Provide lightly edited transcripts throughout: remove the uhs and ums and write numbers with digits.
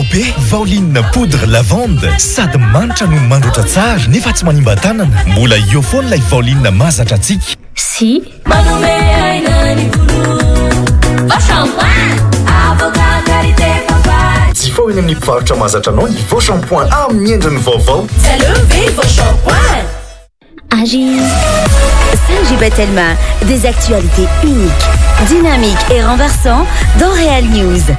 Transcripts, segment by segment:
Vaovao be, Vaoline poudre lavande, sady manitra no mandroatra tsara nefa tsy manimba tanana. Mbola eo foana ilay Vaoline mahazatra antsika. Sy. Manome aina ny volo. Vao shampoing, avocat karité papaye. Jifao eny amin'ny mpivarotra mahazatra anao ny Vao shampoing amin'ny endriny vaovao. Tsy aleo ve vao shampoing? Ary 5G Batelma, des actualités uniques, dynamiques et renversants dans Real News.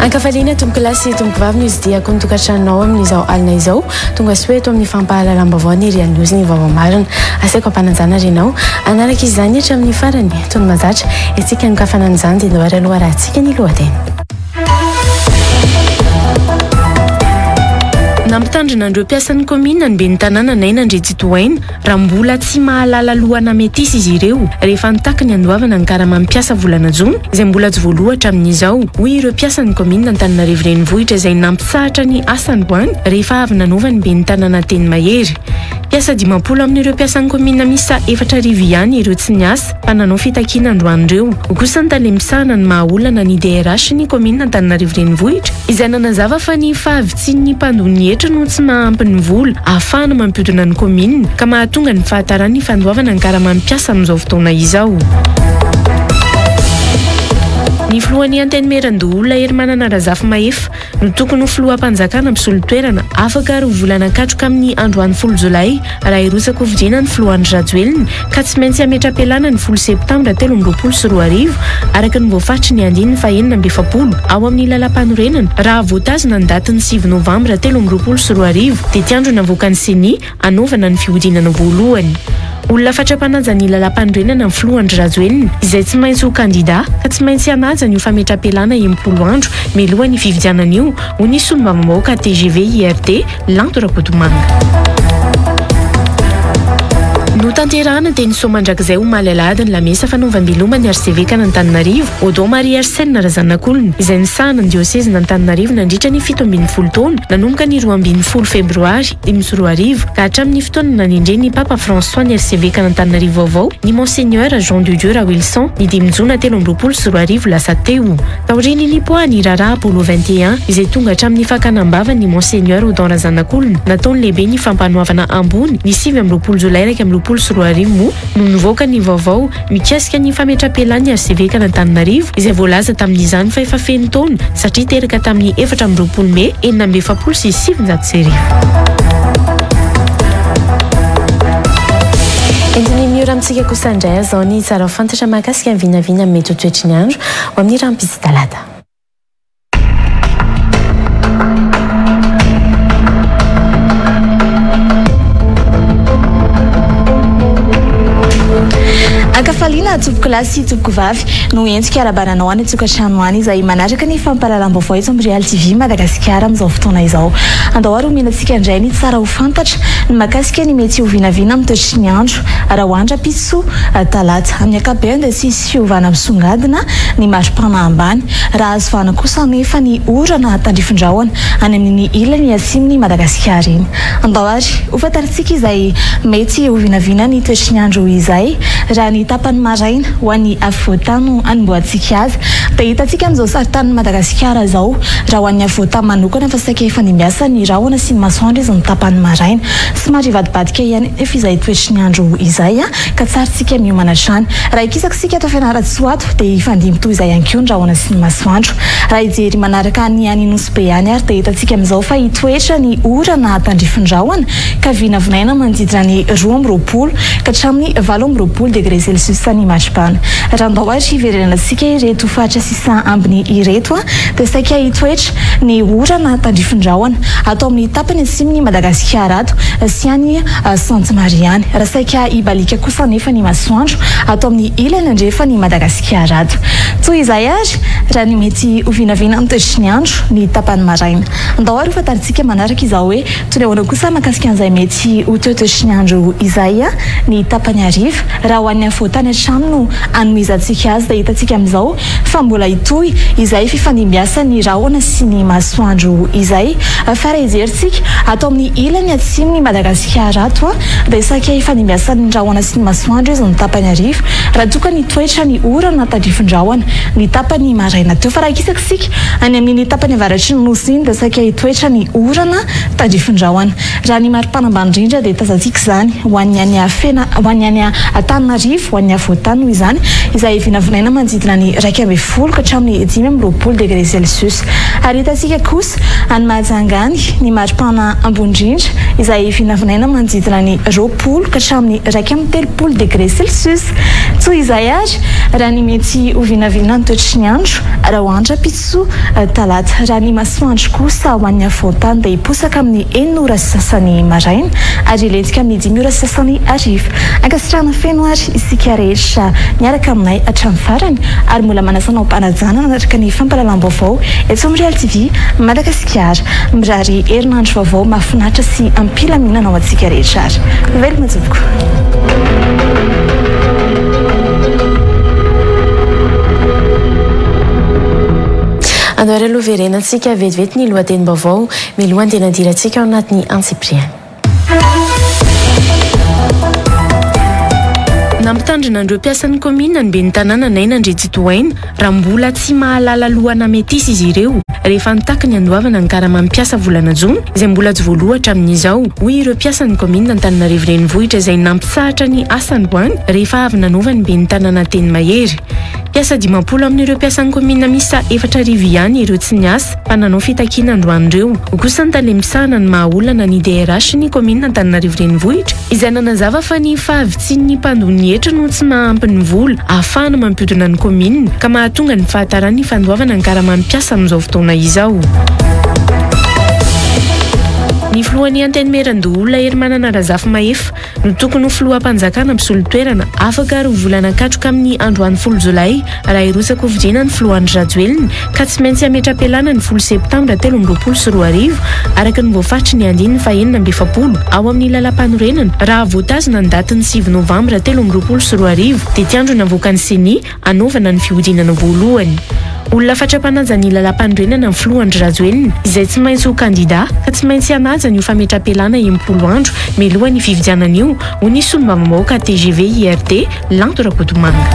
Ankafaliana tompokolahy sy tompokovavy no izidiako ny tokantranonao amin'izao alina izao. Tonga soa eto amin'ny fampahalalam-baovao ny Real News ny vaovao marina. Asaiko ampanajana ry ianao hanaraka izany hatramin'ny farany. Toy ny mahazatra, isika nokafana an'izany dia ndao ary aloha arahantsika ny lohateny. Nampitandrina an'ireo mpiasan'ny kaominina ny ben'ny tanàna Naina Andriantsitohaina raha mbola tsy mahalala lohana metisy izy ireo rehefa nitaky ny handoavana ny karaman'ny mpiasa volana jona izay mbola tsy voaloa hatramin'izao, hoy ireo mpiasan'ny kaominina Antananarivo Renivohitra izay nampitsahatra ny asa androany rehefa avy nanova ny ben'ny tanàna teny Mahery. Mpiasa 50 amin'ireo mpiasan'ny kaominina miisa 4000 ihany ireo tsy niasa fa nanao fitakiana androany ireo, hoy kosa ny tale misahana ny maha olana ny DRH ny kaominina Antananarivo Renivohitra izay nanazava fa ny fahavitsian'ny mpandoa ny hetra no tsy mahampy ny vola ahafahana mampiodina ny kaominina ka mahatonga ny fahataran'ny fandoavana ny karaman'ny mpiasa amin'izao fotoana izao. Ny filohan'ny Antenimierandoholona Herimanana Razafimahefa no tokony ho filoham-panjakana mpisolo toerana afaka roa volana katroka amin'ny androany folo jolay raha hirotsaka hofidiana ny filoha Andry Rajoelina ka tsy maintsy hametra-pialana ny folo septambra 2023 araka ny voafaritry ny andininy faha-46 ao amin'ny lalàmpanorenana raha voatazona ny datin'ny sivy novambra 2023 tetiandro navoakan'ny Ceni hanaovana ny fihodinana voalohany. Olona fatra-panaja ny lalàmpanorenana ny filoha Andry Rajoelina izay tsy maintsy ho kandida ka tsy maintsy hanaja an'io fametra-pialana 60 andro mialoha ny fifidianana io, hoy ny solombavambahoaka tgv IRD, Lanto Rakotomanga. Notanterahana teny Soamandrakizay omaly alahady ny lamesa fanaovam-beloma ny arsevekan'Antananarivo, Odon Marie Arsène Razanakolona, izay nisahana ny diosezin'Antananarivo nandritra ny 17 taona, nanomboka ny 12 febroary 2005 ka hatramin'ny fotoana nanendren'ny Papa François ny arsevekan'Antananarivo vaovao, ny Monseigneur Jean de Dieu Rawilson, ny dimy jona 2023 lasa teo. Taorian'ny nipoahan'ny raharaha Apollo 21, izay tonga hatramin'ny fakana am-bava ny Monseigneur Odon Razanakolona, nataon'ny lehiben'ny fampanoavana ambony ny 29 jolay 2021 moa no nivoaka ny vaovao mikasika ny fametram-pialan'ny arsevekan'Antananarivo, izay voalaza tamin'izany fa efa feno taona satria teraka tamin'ny 24 mey 1946. Entin'ny Miora amintsika kosa indray izao ny tsara ho fantatra mahakasika ny vinavina mety ho toetry ny andro ho amin'ny rahampitso talata. Ankafaliana tompokolahy sy tompokovavy no endrika arabananao any an-tsokantrano any izay manaraka ny fampahalalam-baovao eto amin'ny Real TV Madagasikara amin'izao fotoana izao. Andao ary omena antsika indray ny tsara ho fantatra ny mahakasika ny mety ho vinavina amin'ny toetry ny andro raha ho andram-pitso talata. Amin'ny ankapobeny dia tsy hisy fiovana misongadina ny maripana ambany, raha azo vahana kosa anefa ny orana tandrifin-drahona any amin'iny ilany atsimon'i Madagasikara iny. Andao ary hofantarintsika izay mety ho vinavina ny toetry ny andro izay raha ny tapany maraina ho an'ny afovoantany no hanombohantsika azy. Dia hitantsika amin'izao saritanin'i Madagasikara izao raha ho an'ny afovoantany manokana fa saika efa nimiasa ny rahona sy ny masoandro izy ny tapany maraina. Somary hivadibadika ihany anefa izay toetry ny andro izay. ka tsara tsika miomana hatrany. Raha hikisaka isika ato Fianarantsoa ato dia hifandimby toy izay ihany koa ny rahona sy ny masoandro. Raha hijery manaraka ny any Nosy Be any ary dia hitantsika amin'izao fa hitoetra ny orana tandrifin-drahona ka vinavinaina manodidina ny 22 ka hatramin'ny 28 degré celsius ny. maripana. Raha ndao ary hiverenantsika ireto faritra sisa ambiny ireto dia saika hitoetra ny orana tandrifin-drahona ato amin'ny tapany atsimon'i Madagasikara ato sy any Sainte Marie any. Raha saika hibaliaka kosa anefa ny masoandro ato amin'ny ilany andrefan'i Madagasikara ato. Toy izay ary raha ny mety ho vinavina amin'ny toetry ny andro ny tapany maraina. Andao ary ho fantarintsika manaraka izao hoe toy ny ahoana kosa mahakasika an'izay mety ho toetoetry ny andro izay ny tapany hariva. Raha ho an'ny afovoantany hatrany no anomezantsika azy dia hitantsika amin'izao fa mbola hitohy izay fifandimbiasan'ny rahona sy ny masoandro izay. Fa raha hijerintsika ato amin'ny ilany atsimon'i Madagasikara ato dia saika hifandimbiasan'ny rahona sy ny masoandro izy ny tapany hariva raha toa ka nitoetra ny orana tandrifin-drahona ny tapany maraina teo. Fa raha hikisaka isika any amin'iny tapany avaratry ny Nosy iny dia saika hitoetra ny orana tandrifin-drahona. Raha ny maripana ambany indrindra dia tazantsika izany ho an'ny any Fena, ho an'ny any Antananarivo, ho an'ny afovoan-tany noho izany, izay vinavinaina manodidina ny 11 ka hatramin'ny 25 degré celsius. Ary hitantsika kosa any Mahajanga any ny maripana ambony indrindra izay vinavinaina manodidina ny 20 ka hatramin'ny 31 degré celsius. Toy izay ary raha ny mety ho vinavina ny toetry ny andro raha ho andram-pitso. Soa talata. Raha ny masoandro kosa ho an'ny afovoan-tany dia hiposaka amin'ny enina ora sy sasany maraina ary hilentika amin'ny dimy ora sy sasany hariva. Ankasitrahana feno ary isika rehetra niaraka aminay hatramin'ny farany ary mbola manasa anao am-panajana hanaraka ny fampahalalam-baovao eto amin'ny Real TV Madagasikara. Mirary herinandro vaovao mahafinaritra sy am-pilaminana ho antsika rehetra ary. Veloma tompoko. Andao ary aloha verenantsika vetivety ny lohatenim-baovao mialohan'ny tena hidirantsika ao anatin'ny antsipiriany. Nampitandrina an'ireo mpiasan'ny kaominina ny ben'ny tanàna Naina Andriantsitohaina raha mbola tsy mahalala lohana metisy izy ireo rehefa nitaky ny handoavana ny karaman'ny mpiasa volana jona izay mbola tsy voaloa hatramin'izao, hoy ireo mpiasan'ny kaominina Antananarivo Renivohitra izay nampitsahatra ny asa androany rehefa avy nanova ny ben'ny tanàna teny Mahery. Mpiasa 50 amin'ireo mpiasan'ny kaominina miisa 4000 ihany ireo tsy niasa fa nanao fitakiana androany ireo, hoy kosa ny tale misahana ny maha olana ny DRH ny kaominina Antananarivo Renivohitra izay nanazava fa ny fahavitsian'ny mpandoa ny hetra no tsy maha-ampy ny vola ahafahana mampiodina ny kaominina ka mahatonga ny fahataran'ny fandoavana ny karaman'ny mpiasa amin'izao fotoana izao. Ny filohan'ny Antenimierandoholona Herimanana Razafimahefa no tokony ho filoham-panjakana mpisolo toerana afaka roa volana katroka amin'ny androany folo jolay raha hirotsaka hofidiana ny filoha Andry Rajoelina ka tsy maintsy hametra-pialana ny folo septambra 2023 araka ny voafaritry ny andininy faha-46 ao amin'ny lalàmpanorenana raha voatazona ny datin'ny sivy novambra 2023 tetiandro navoakan'ny Ceni hanaovana ny fihodinana voalohany. Olona fatra-panaja ny lalàmpanorenana ny filoha Andry Rajoelina izay tsy maintsy ho kandida ka tsy maintsy hanaja an'io fametra-pialana 60 andro mialoha ny fifidianana io, hoy ny solombavambahoaka tgv IRD, Lanto Rakotomanga.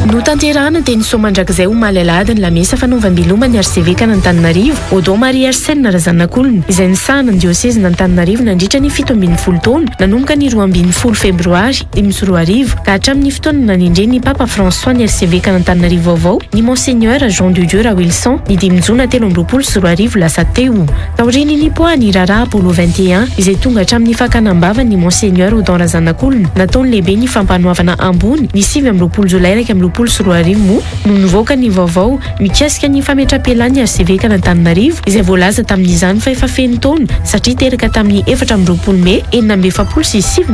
Notanterahina teny Soamandrakizay omaly alahady ny lamesa fanaovam-beloma ny arsevekan'Antananarivo, Odon Marie Arsène Razanakolona, izay nisahana ny diosezin'Antananarivo nandritra ny 17 taona, nanomboka ny 12 febroary 2005 ka hatramin'ny fotoana nanendren'ny Papa François ny arsevekan'Antananarivo vaovao, ny Monseigneur Jean de Dieu Rawilson, ny dimy jona 2023 lasa teo. Taorian'ny nipoahan'ny raharaha Apollo 21, izay tonga hatramin'ny fakana am-bavany ny Monseigneur Odon Razanakolona, nataon'ny lehiben'ny fampanoavana ambony ny 29 jolay 2021 moa no nivoaka ny vaovao mikasika ny fametram-pialan'ny arsevekan'Antananarivo izay voalaza tamin'izany fa efa feno taona satria teraka tamin'ny 24 mey 1946.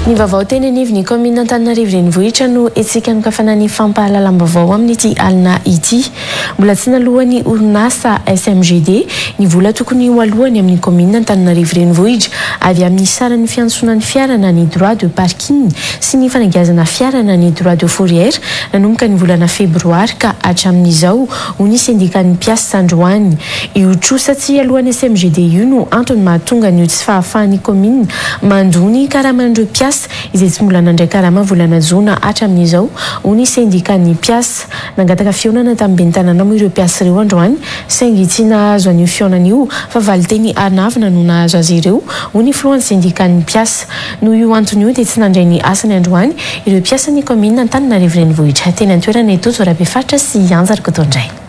Ny vaovao teny anivon'ny kaominina Antananarivo Renivohitra no hetsika anokafana ny fampahalalam-baovao amin'ity alina ity. Mbola tsy naloan'ny orinasa SMGD ny vola tokony ho aloany amin'ny kaominina Antananarivo Renivohitra avy amin'ny saran'ny fiantsonan'ny fiara na ny droit de parking sy ny fanagiazana fiara na ny droit de fourrière nanomboka ny volana febroary ka hatramin'izao, hoy ny sendikan'ny mpiasa androany. Io trosa tsy aloan'ny SMGD io no antony mahatonga an'io tsy fahafahan'ny kaominina mandoa ny karaman'ireo mpiasa izay tsy mbola nandray karama volana jona hatramin'izao, hoy ny sendikan'ny mpiasa. Nangataka fihaonana tamin'ny ben'ny tanàna moa ireo mpiasa ireo androany saingy tsy nahazo an'io fihaonana io fa valinteny anavona no nahazo azy ireo, hoy ny filohan'ny sendikan'ny mpiasa. Noho io antony io dia tsy nandray ny asany androany ireo mpiasan'ny kaominina Antananarivo Renivohitra. Teny an-toerana i Tojo Rabefaritra sy i Anja Rakotondraina.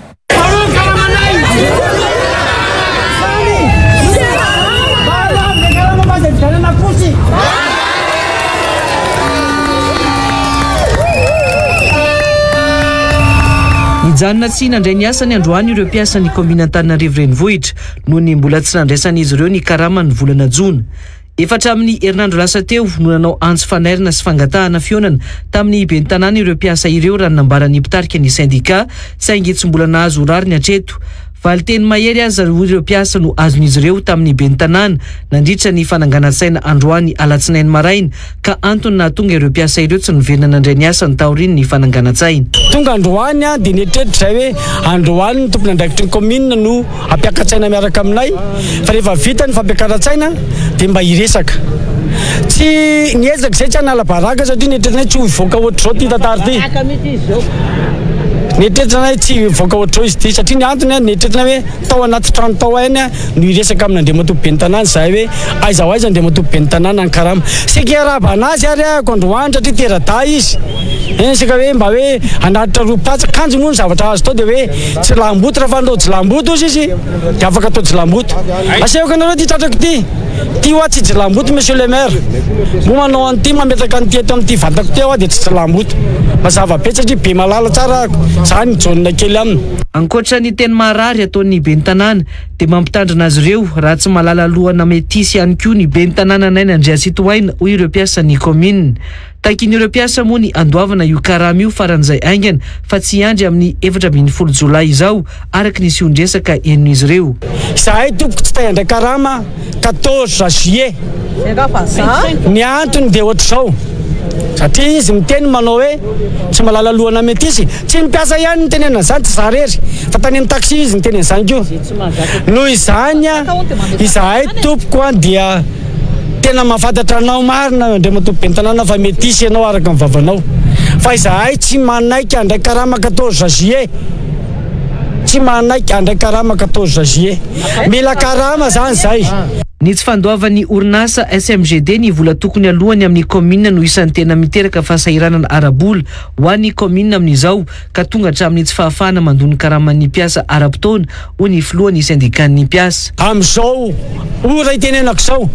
Nijanona tsy nandray ny asany androany ireo mpiasan'ny kaominina Antananarivo Renivohitra noho ny mbola tsy nandraisan'izy ireo ny karamany volana jona. Efa hatramin'ny herinandro lasa teo no nanao antso fanairana sy fangatahana fihaonana tamin'ny ben'ny tanàna ireo mpiasa ireo raha ny nambaran'ny mpitarika ny sendika saingy tsy mbola nahazo rariny hatreto. Valinteny mahery aza hoy ireo mpiasa no azon'izy ireo tamin'ny ben'ny tanàna nandritra ny fananganan-tsaina androany alatsinainy maraina ka antony nahatonga ireo mpiasa ireo tsy niverina nandray ny asany taorian'ny fananganan-tsaina. Tonga androany dia nieritreritra izahay hoe androany ny tompon'andraikitry ny kaominina no hampiaka-tsaina miaraka aminay fa rehefa vita ny fampiakaran-tsaina dia mba hiresaka. Tsy niezaka izahay tsy hanala baraka satria nieritreretinay tsy ho hivoaka ohatr'izao ity tantara ity. Nieritreretinay tsy hivoaka ohatr'izao izy ity satria ny antony nieritreretinay hoe tao anaty trano tao ihany no hiresaka amin'Andriamatoa Ben'ny Tanàna izahay hoe aiza ho aiza Andriamatoa Ben'ny Tanàna ny karama. Saika hiarahaba an'azy ary ahako androany satria tera-dahy izy. Eny saika hoe mba hoe hanatitra roa patsa, kanjo moa ny zavatra azo tao dia hoe tsy lamboto raha fa atao jilamboto ozy izy dia afaka atao jilamboto. Asehoko anareo ity tratrako ity. Ity hoa tsy jilamboto monsieur le maire. Moa manao an'ity mametraka an'ity eto amin'ity vatako ity aho dia tsy jilamboto. Mazava be satria be malala tsara ahako. Za ny jaune kely aminy. Ankoatra ny teny maharary ataon'ny ben'ny tanàna dia mampitandrina azy ireo raha tsy mahalala lohana metisy ihany koa ny ben'ny tanàna Naina Andriatsitohaina hoy ireo mpiasan'ny kaominina. Takian'ireo mpiasa moa ny handoavana io karama io faran'izay haingana fa tsy hiandry amin'ny 14 jolay izao araka ny sion-dresaka henon'izy ireo. Izahay tompoko tsy te handray karama 14 juillet. Ny antony dia ohatr'izao, satria izy miteny manao hoe tsy mahalala lohana metisy, tsy ny mpiasa ihany no nitenenana an'izany, tsy izaho irery fa tany amin'ny taxi izy niteny an'izany koa. Noho izany izahay tompoko dia. Tena mahafantatra anao marina Andriamatoa Ben'ny Tanàna fa metisy ianao araka ny vavanao. Fa izahay tsy manaiky handray karama 14 juillet. Tsy manaiky handray karama 14 juillet. Mila karama zany zay. Ny tsy fandoavan'ny orinasa SMGD ny vola tokony aloany amin'ny kaominina no isan'ny tena miteraka fahasahiranana ara-bola ho an'ny kaominina amin'izao ka tonga hatramin'ny tsy fahafahana mandoa ny karaman'ny mpiasa ara-potoana hoy ny filohan'ny sendikan'ny mpiasa. Amin'izao ora itenenako izao,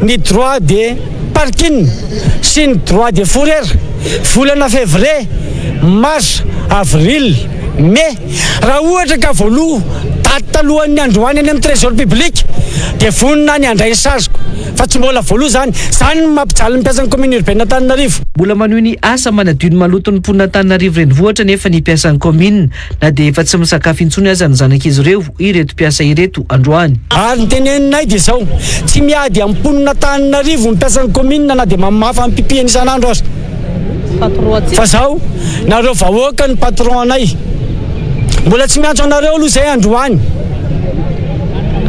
ny droit de parking sy ny droit de fourrière, volana février, mars, avril, mai, raha ohatra ka voaloa daty talohan'ny androany any amin'ny trésor public dia vonona ny handray ny saziko fa tsy mbola voaloa izany. Izany no mampijaly ny mpiasan'ny commune urbaine Antananarivo. Mbola manohy ny asa manadio ny maloton'ny mponina Antananarivo renivohitra anefa ny mpiasan'ny kaominina na dia efa tsy misakafo intsony aza ny zanak'izy ireo, hoy ireto mpiasa ireto androany. Ary ny teneninay dia izao, tsy miady amin'ny mponin'Antananarivo ny mpiasan'ny kaominina na dia mamafa ny pipihany isan'andro aza. Fa izao, nareo vahoaka no patron anay. Mbola tsy miantso anareo aloha izay androany.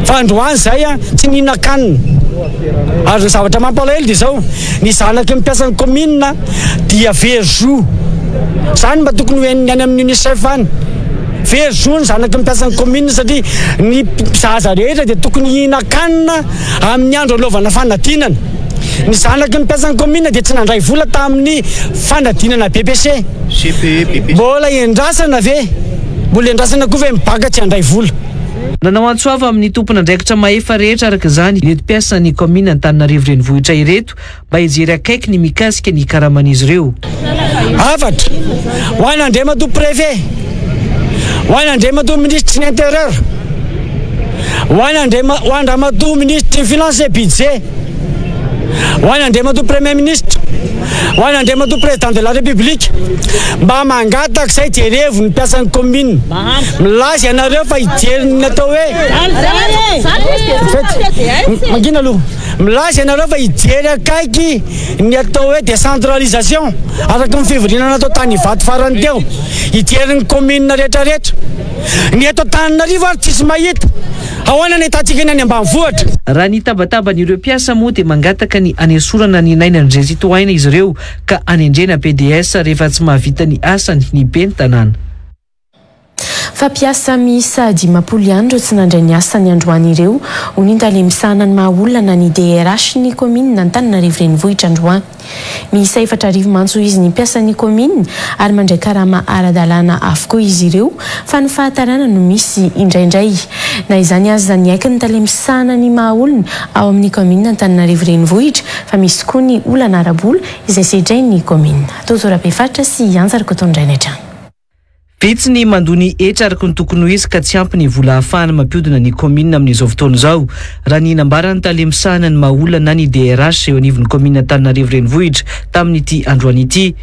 Fa androany izay tsy nihinan-kanina. Ary ny zavatra mampalahelo dia izao, ny zanaky ny mpiasan'ny kaominina dia very zo. Izany mba tokony ho henon'ny any amin'ny UNICEF any. Very zo ny zanaky ny mpiasan'ny kaominina satria ny zaza rehetra dia tokony hihinan-kanina amin'ny andro anaovana fanadinana. Ny zanaky ny mpiasan'ny kaominina dia tsy nandray vola tamin'ny fanadinana BEPC. Mbola endrasana ve? Mbola endrasana koa ve ny baka tsy handray vola? Nanao antso avo amin'ny tompon'andraikitra mahefa rehetra araka izany ireto mpiasan'ny kaominina Antananarivo Renivohitra ireto mba hijery akaiky ny mikasika ny karaman'izy ireo. Hafatra ho an'Andriamatoa Préfet, ho an'Andriamatoa Minisitry ny Intérieur, ho an'Andriama- ho an-dRamatoa Minisitry ny Finances et Budget, ho an'Andriamatoa Premier Ministre, ho an'Andriamatoa Président de la République, mba mangataka izay jerevo ny mpiasan'ny commune. Milaza ianareo fa hijery ny atao hoe Mangina aloha. Milaza ianareo fa hijery akaiky ny atao hoe décentralisation araka ny fivoriana natao tany Ivato farany teo. Hijery ny commune rehetrarehetra. Ny eto Antananarivo ary tsisy mahita. Ahoana ny ahitantsika ny any ambanivohitra? Raha ny tabataban'ireo mpiasa moa dia mangataka ny hanesorana an'i Naina Andriantsitohaina izy ireo ka hanendrena PDS rehefa tsy mahavita ny asany ny ben'ny tanàna. Fa mpiasa miisa 50 ihany ireo tsy nandray ny asany androany ireo, hoy ny tale misahana ny maha olona na ny DRH ny kaominina Antananarivo Renivohitra androany. Miisa 4000 mantsy hoy izy ny mpiasan'ny kaominina ary mandray karama ara-dalàna avokoa izy ireo fa ny fahatarana no misy indraindray. Na izany aza niaiky ny tale misahana ny maha olona ao amin'ny kaominina Antananarivo Renivohitra fa misy koa ny olana ara-bola izay sedrain'ny kaominina. Tojo Rabefaritra sy Ianja Rakotondraina hatrany. Vitsy ny mandoa ny hetra araka ny tokony ho izy ka tsy ampy ny vola ahafahana mampiodina ny kaominina amin'izao fotoana izao, raha ny nambaran'ny tale misahana ny maha olona na ny DRH eo anivon'ny kaominina Antananarivo Renivohitra tamin'ity androany ity.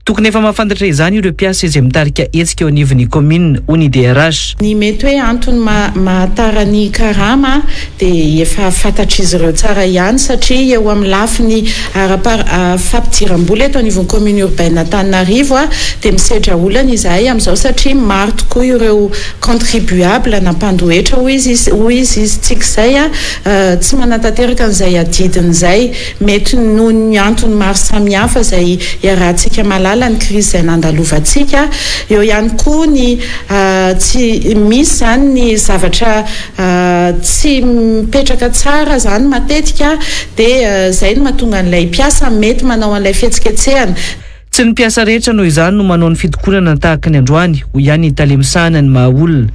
Tokony efa mahafantatra izany ireo mpiasa izay mitarika hetsika eo anivon'ny kaominina, hoy ny DRH. Ny mety hoe antony mahatara ny karama dia efa fantatr'izy ireo tsara ihany satria eo amin'ny lafiny ara-fampidiram-bola eto anivon'ny commune urbaine Antananarivo dia misedra olana izahay amin'izao satria maro tokoa ireo contribuable na mpandoa hetra hoy izy hoy izy isika izay tsy manatanteraka an'izay adidiny izay. Mety noho ny antony maro samihafa izay iarahantsika mahalala ny krizy izay nandalovantsika. Eo ihany koa ny tsy misy izany ny zavatra tsy mipetraka tsara izany matetika dia izay no mahatonga an'ilay mpiasa mety manao an'ilay fihetsiketsehana. Tsy ny mpiasa rehetra noho izany no manao ny fitokonana tahaka ny androany, hoy ihany ny tale misahana ny maha olona.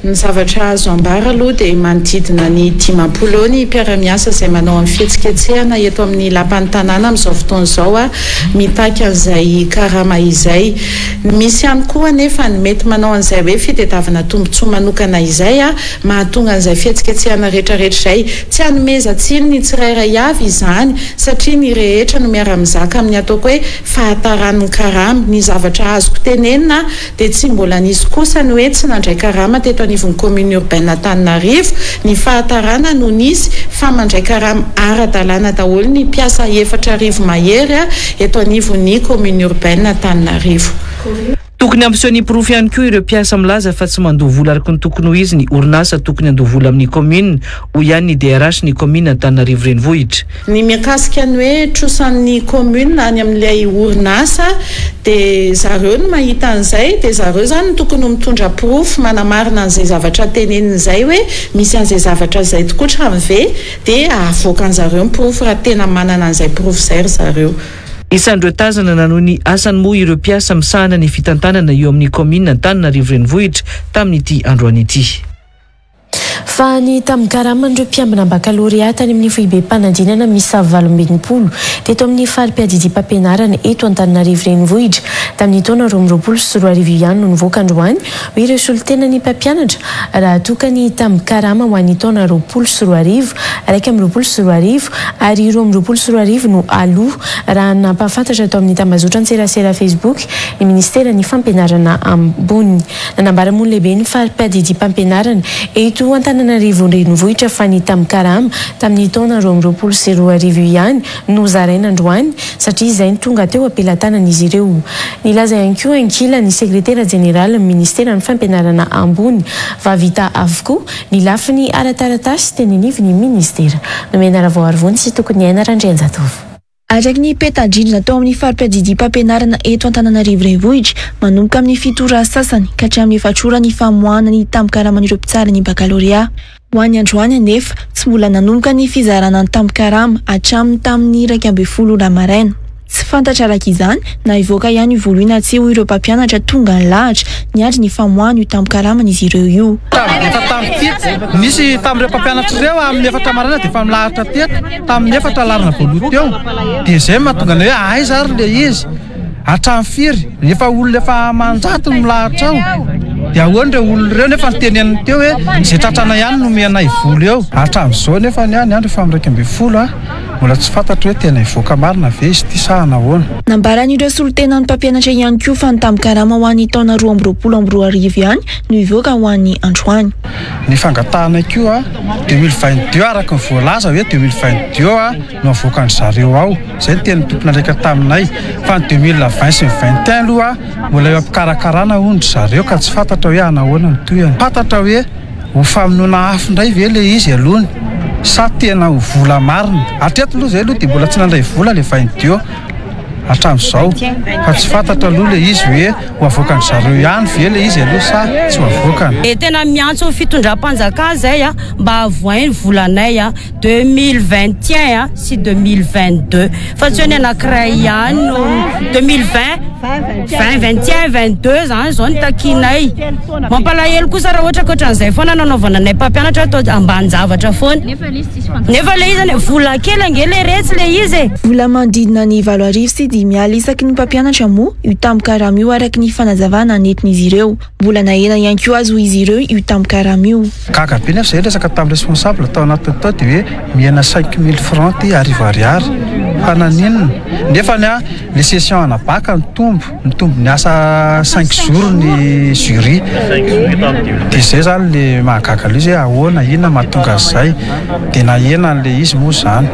Ny zavatra azo ambara aloha dia manodidina ny 50 eo ny mpiara-miasa izay manao amin'ny fihetsiketsehana eto amin'ny lapan'ny tanàna amin'izao fotoana izao mitaky an'izay karama izay. Misy ihany koa anefa ny mety manao an'izay hoe fitedavana tombontsoa manokana izay mahatonga an'izay fihetsiketsehana rehetrarehetra izay. Tsy hanomezan-tsiny ny tsirairay avy izany satria ny rehetra no miara-mizaka amin'ny ataoko hoe fahataran'ny karama. Ny zavatra azoko tenenina dia tsy mbola nisy kosa ny hoe tsy nandray karama teto anivon'ny commune urbaine Antananarivo, ny fahatarana no nisy fa mandray karama ara-dalàna daholo ny mpiasa 4000 mahery eto anivon'ny commune urbaine Antananarivo. Tokony hampiseho ny porofo ihany koa ireo mpiasa milaza fa tsy mandoa vola araka ny tokony ho izy ny orinasa tokony handoa vola amin'ny kaominina, hoy ihany ny DRH ny kaominina Antananarivo Renivohitra. Ny mikasika ny hoe trosan'ny commune any amin'ilay orinasa dia zareo no mahita an'izay dia zareo izany no tokony ho mitondra porofo manamarina an'izay zavatra teneniny izay hoe misy an'izay zavatra izay tokoa trany ve dia avoakan'zareo ny porofo raha tena manana an'izay porofo izay ry zareo. Isan'ireo tazana nanohy ny asany moa ireo mpiasa misahana ny fitantanana eo amin'ny kaominina Antananarivo Renivohitra tamin'ity androany ity. Fa ny tamin'ny karaman'ireo mpiambina bakalorea tany amin'ny foibem-panadinana miisa 68 teto amin'ny fari-piadidiam-pampianarana eto Antananarivo Renivohitra tamin'ny taona 2022 ihany no nivoaka androany hoy ireo solontenan'ny mpampianatra raha toa ka ny tambin-karama ho an'ny taona 2020, 2021 ary 2022 no aloa raha nampahafantatra tao amin'ny tambazotran-tserasera Facebook ny minisiteran'ny fampianarana ambony. Nanambara moa ny lehiben'ny fari-piadidiam-pampianarana eto Antananarivo Renivohitra fa ny tambin-karama tamin'ny taona 2022 ihany no zaraina androany satria izay no tonga teo am-pelatanan'izy ireo. Nilaza ihany koa ankilany ny sekretera jeneralin'ny minisiteran'ny fampianarana ambony fa vita avokoa ny lafiny ara-taratasy teny anivon'ny minisitera. Nomena Ravoarivony sy Tokoniaina Randrianjatovo. Araka ny peta-drindrina tao amin'ny fari-piadidiam-pampianarana eto Antananarivo Renivohitra, manomboka amin'ny fito ora sasany ka hatramin'ny efatra ora ny famoahana ny tambin-karaman'ireo mpitsara ny bakalorea. Ho an'ny androany anefa, tsy mbola nanomboka ny fizarana ny tambin-karama hatramin'ny tamin'ny 11 ora maraina. Tsy fantatra araka izany na hivoaka ihany io vola io na tsia hoy ireo mpampianatra tonga nilahatra niandry ny famoahana io tambin-karaman'izy ireo io. Efa tamin'ny fito, nisy tamin'ireo mpampianatra ireo amin'ny efatra maraina dia efa nilahatra teto, tamin'ny efatra laharana voalohany teo. Dia izay no mahatonga anay hoe aiza ary ilay izy, hatramin'ny firy, efa olona efa aman-jatony milahatra ao. Dia ahoana ireo olona ireo nefa niteneniny teo hoe izay tratranay ihany no omenay vola eo. Hatramin'izao nefa ny andro efa amin'ny 11 mbola tsy fantatro hoe tena hivoaka marina ve izy ity sa hanahoana. Nambaran'ireo solontenan'ny mpampianatra ihany koa fa ny tambin-karama ho an'ny taona 2022 ihany no hivoaka ho an'ny androany. Ny fangatahanay koa 2022 araka ny voalaza hoe 2022 no avoakan-dry zareo ao. Izay no tenin'ny tompon'andraikitra taminay. Fa ny 2020 sy ny 21 aloha mbola eo am-pikarakarana hono ry zareo ka tsy fantatra hoe hanahoana ny tohiny. Fantatra hoe ho famonoana afo indray ve ilay izy alohany sa tena ho vola marina. Hatreto aloha izay aloha dia mbola tsy nandray vola ilay 22 hatramin'izao fa tsy fantatra aloha ilay izy hoe ho avoakan-dry zareo ihany ve ilay izy aloha sa tsy ho avoakany. Dia tena miantso ny fitondram-panjakana izay mba avoahy ny volanay 2021 sy 2022 fa tsy hoe ny anankiray ihany no 2020. 20, 21, 22 zany zao no takianay. Mampalahelo kosa raha ohatra ka ohatran'izay foana no anaovana anay mpampianatra atao ambanin-javatra foana. Nefa le izy anie vola kely ange le retsy le izy e. Vola manodidina ny 5800 isaky ny mpampianatra moa io tambin-karama io araka ny fanazavana nentin'izy ireo. Mbola nahena ihany koa aza hoy izy ireo io tambin-karama io. Gaga be nefa zay resaka tamin'ny responsable tao anatiny tao dia hoe mihena 5000 francs ty arivo ariary fa naninona nefa ny le session ana bac nitombo nitombo niasa cinq jours ny jury dia zay zany le mahagaga le izy hoe ahoana inona mahatonga an'izay dia nahena an'le izy moa zany.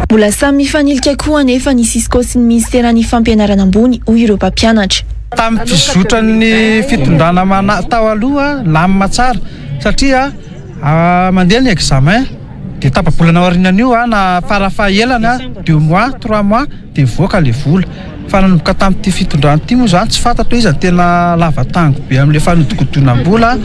Mbola samy mifanilika koa anefa ny Cisco sy ny minisiteran'ny fampianarana ambony hoy ireo mpampianatra. Tamin'ny fizotran'ny fitondrana mana tao aloha lamina tsara satria mandeha ny examen dia tapa-bolana aorianan'io na farafahaelany deux mois trois mois dia mivoaka ilay vola. Fa nanomboka tamin'ity fitondrana ity moa izany tsy fantatro hoe iza no tena lava tango be amin'ilay fanodikodinam-bola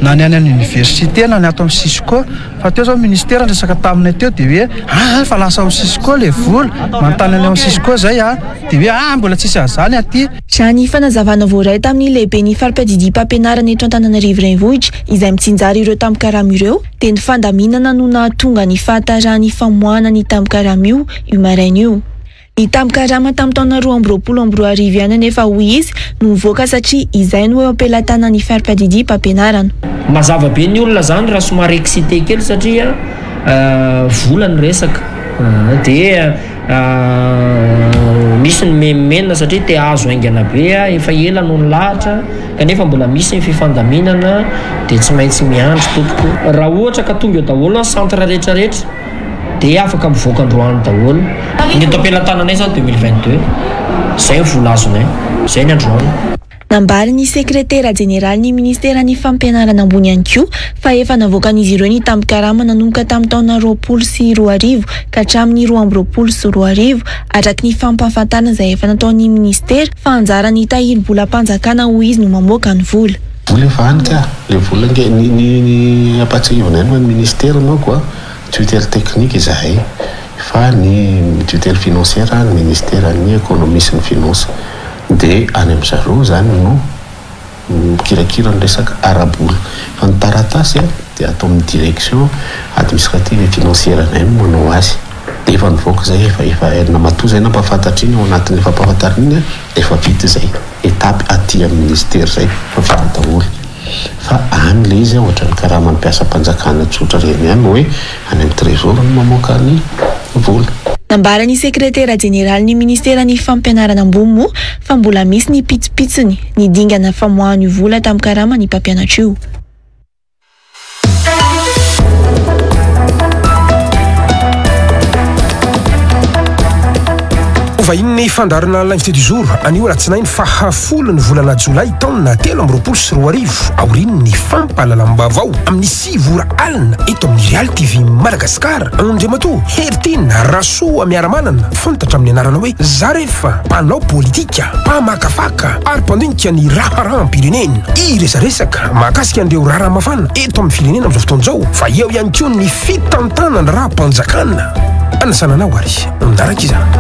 na ny any amin'ny université na ny ato amin'ny Cisco. Fa teo izao ministera niresaka taminay teo dia hoe aa fa lasa ao Cisco ilay vola, manontany any amin'ny Cisco izay a, dia hoe aa mbola tsisy an'izany aty. Raha ny fanazavana voaray tamin'ny lehiben'ny fari-piadidiam-pampianarana eto Antananarivo Renivohitra izay mitsinjara ireo tambin-karama ireo dia ny fandaminana no nahatonga ny fahatarahan'ny famoahana ny tambin-karama io io maraina io. Ny tambin-karama tamin'ny taona 2022 ihany anefa hoy izy no mivoaka satria izay no eo am-pelatanan'ny fari-piadidiam-pampianarana. Mazava be ny olona zany raha somary excité kely satria vola no resaka dia misy ny menomenona satria te hahazo haingana be, efa ela no nilahatra kanefa mbola misy ny fifandaminana dia tsy maintsy miandry tompoko. Raha ohatra ka tonga eo daholo ny centre rehetra rehetra dia afaka mivoaka androany daholo. Ny eto am-pelatananay izany 2022, izay ny vola azonay, izay ny androany. Nambaran'ny sekretera jeneralin'ny minisiteran'ny Fampianarana ambony ihany koa fa efa navoakan'izy ireo ny tambin-karama nanomboka tamin'ny taona 2020 ka hatramin'ny 2022 araka ny fampahafantarana izay efa nataon'ny minisitera fa anjaran'ny tahirim-bolam-panjakana hoy izy no mamoaka ny vola. Vola efa any ka, le vola ange, ny ny ny ampahatsiahivinay moa ny ministera manko a, tutelle technique izahay fa ny tutelle financière ny ministeran'ny économie sy ny finance. Dia any amin-dry zareo izany no mikirakira ny resaka ara-bola. Fa ny taratasy dia ato amin'ny direction administrative et financière anay no manao azy. Dia efa nivoaka izay, efa efa matoa izay nampahafantatra iny ao anatin'ilay fampahafantarana iny dia efa vita izay étape aty amin'ny ministera izay, efa vita daholo. Fa any ilay izy ohatran'ny karaman'ny mpiasam-panjakana tsotra ireny ihany hoe any amin'ny trésor no mamoaka ny vola. Nambaran'ny sekretera jeneralin'ny minisiteran'ny fampianarana ambony moa fa mbola misy ny pitsopitsony ny dingana famoahana io vola tamin'ny karaman'ny mpampianatra io. Vahinin'ny fandaharana L'invité du jour anio alatsinainy faha folo ny volana jolay taona 2023 aorian'ny fampahalalam-baovao amin'ny sivy ora alina eto amin'ny Real TV Madagascar Andriamatoa Heritiana Rasoamiaramanana fantatra amin'ny anarana hoe Zarefa mpanao politika mpamakafaka ary mpandinika ny raharaham-pirenena hiresaresaka mahakasika an'ireo raharaha mafana eto amin'ny firenena amin'izao fotoana izao fa eo ihany koa ny fitantanana raha-panjakana anasana anao ary manaraka izany.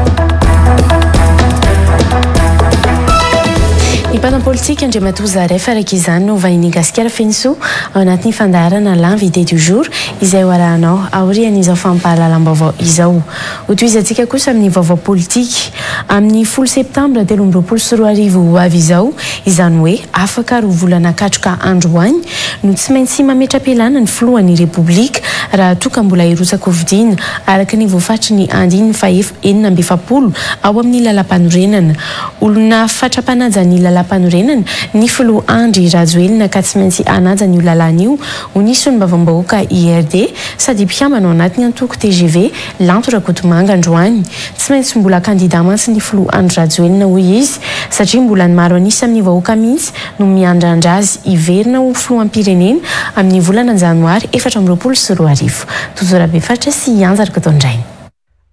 Ny mpanao politika Andriamatoa Zaref araka izany no vahinin'i Gasikara Fenosoa ao anatin'ny fandaharana L'invité du jour izay ho arahanao aorian'izao fampahalalam-baovao izao. Hotohizantsika kosa amin'ny vaovao politika. Amin'ny folo septambra 2023 ho avy izao, izany hoe afaka roa volana katroka androany, no tsy maintsy mametra-pialana ny filohan'ny Repoblika raha toa ka mbola hirotsa-kofidiana araka ny voafaritry ny andininy fahefa 46 ao amin'ny lalàmpanorenana. Olona fatra-panaja ny lalàmpanorenana ny filoha Andry Rajoelina ka tsy maintsy hanaja an'io lalàna io, hoy ny solombavambahoaka IRD sady mpikambana ao anatin'ny antoko tgv Lanto Rakotomanga androany. Tsy maintsy mbola kandida mantsy ny filoha Andry Rajoelina, hoy izy, satria mbola ny maro an'isa amin'ny vahoaka mihitsy no miandrandra azy hiverina ho filoham-pirenena amin'ny volana janoary 2024. Tojo Rabefatra sy Ianja Rakotondrainy.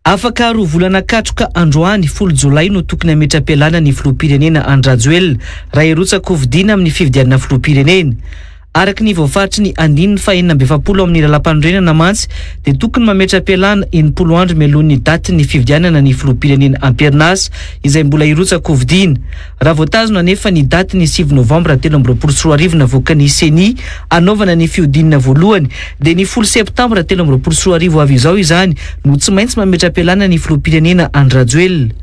Afaka roa volana katroka androany, folo jolay no tokony hametra-pialana ny filoham-pirenena Andry Rajoelina raha hirotsaka hofidiana amin'ny fifidianana filoham-pirenena. Araka ny voafaritry ny andininy faha-46 amin'ny lalàmpanorenana mantsy dia tokony mametra-pialana 60 andro mialoha ny datin'ny fifidianana ny filoham-pirenena am-perinasa izay mbola hirotsa-kofidiana. Raha voatazona anefa ny datin'ny 9 novambra 2023 navoakan'ny Ceni hanaovana ny fihodinana voalohany dia ny folo septambra 2023 ho avy izao izany no tsy maintsy mametra-pialana ny filoham-pirenena Andry Rajoelina.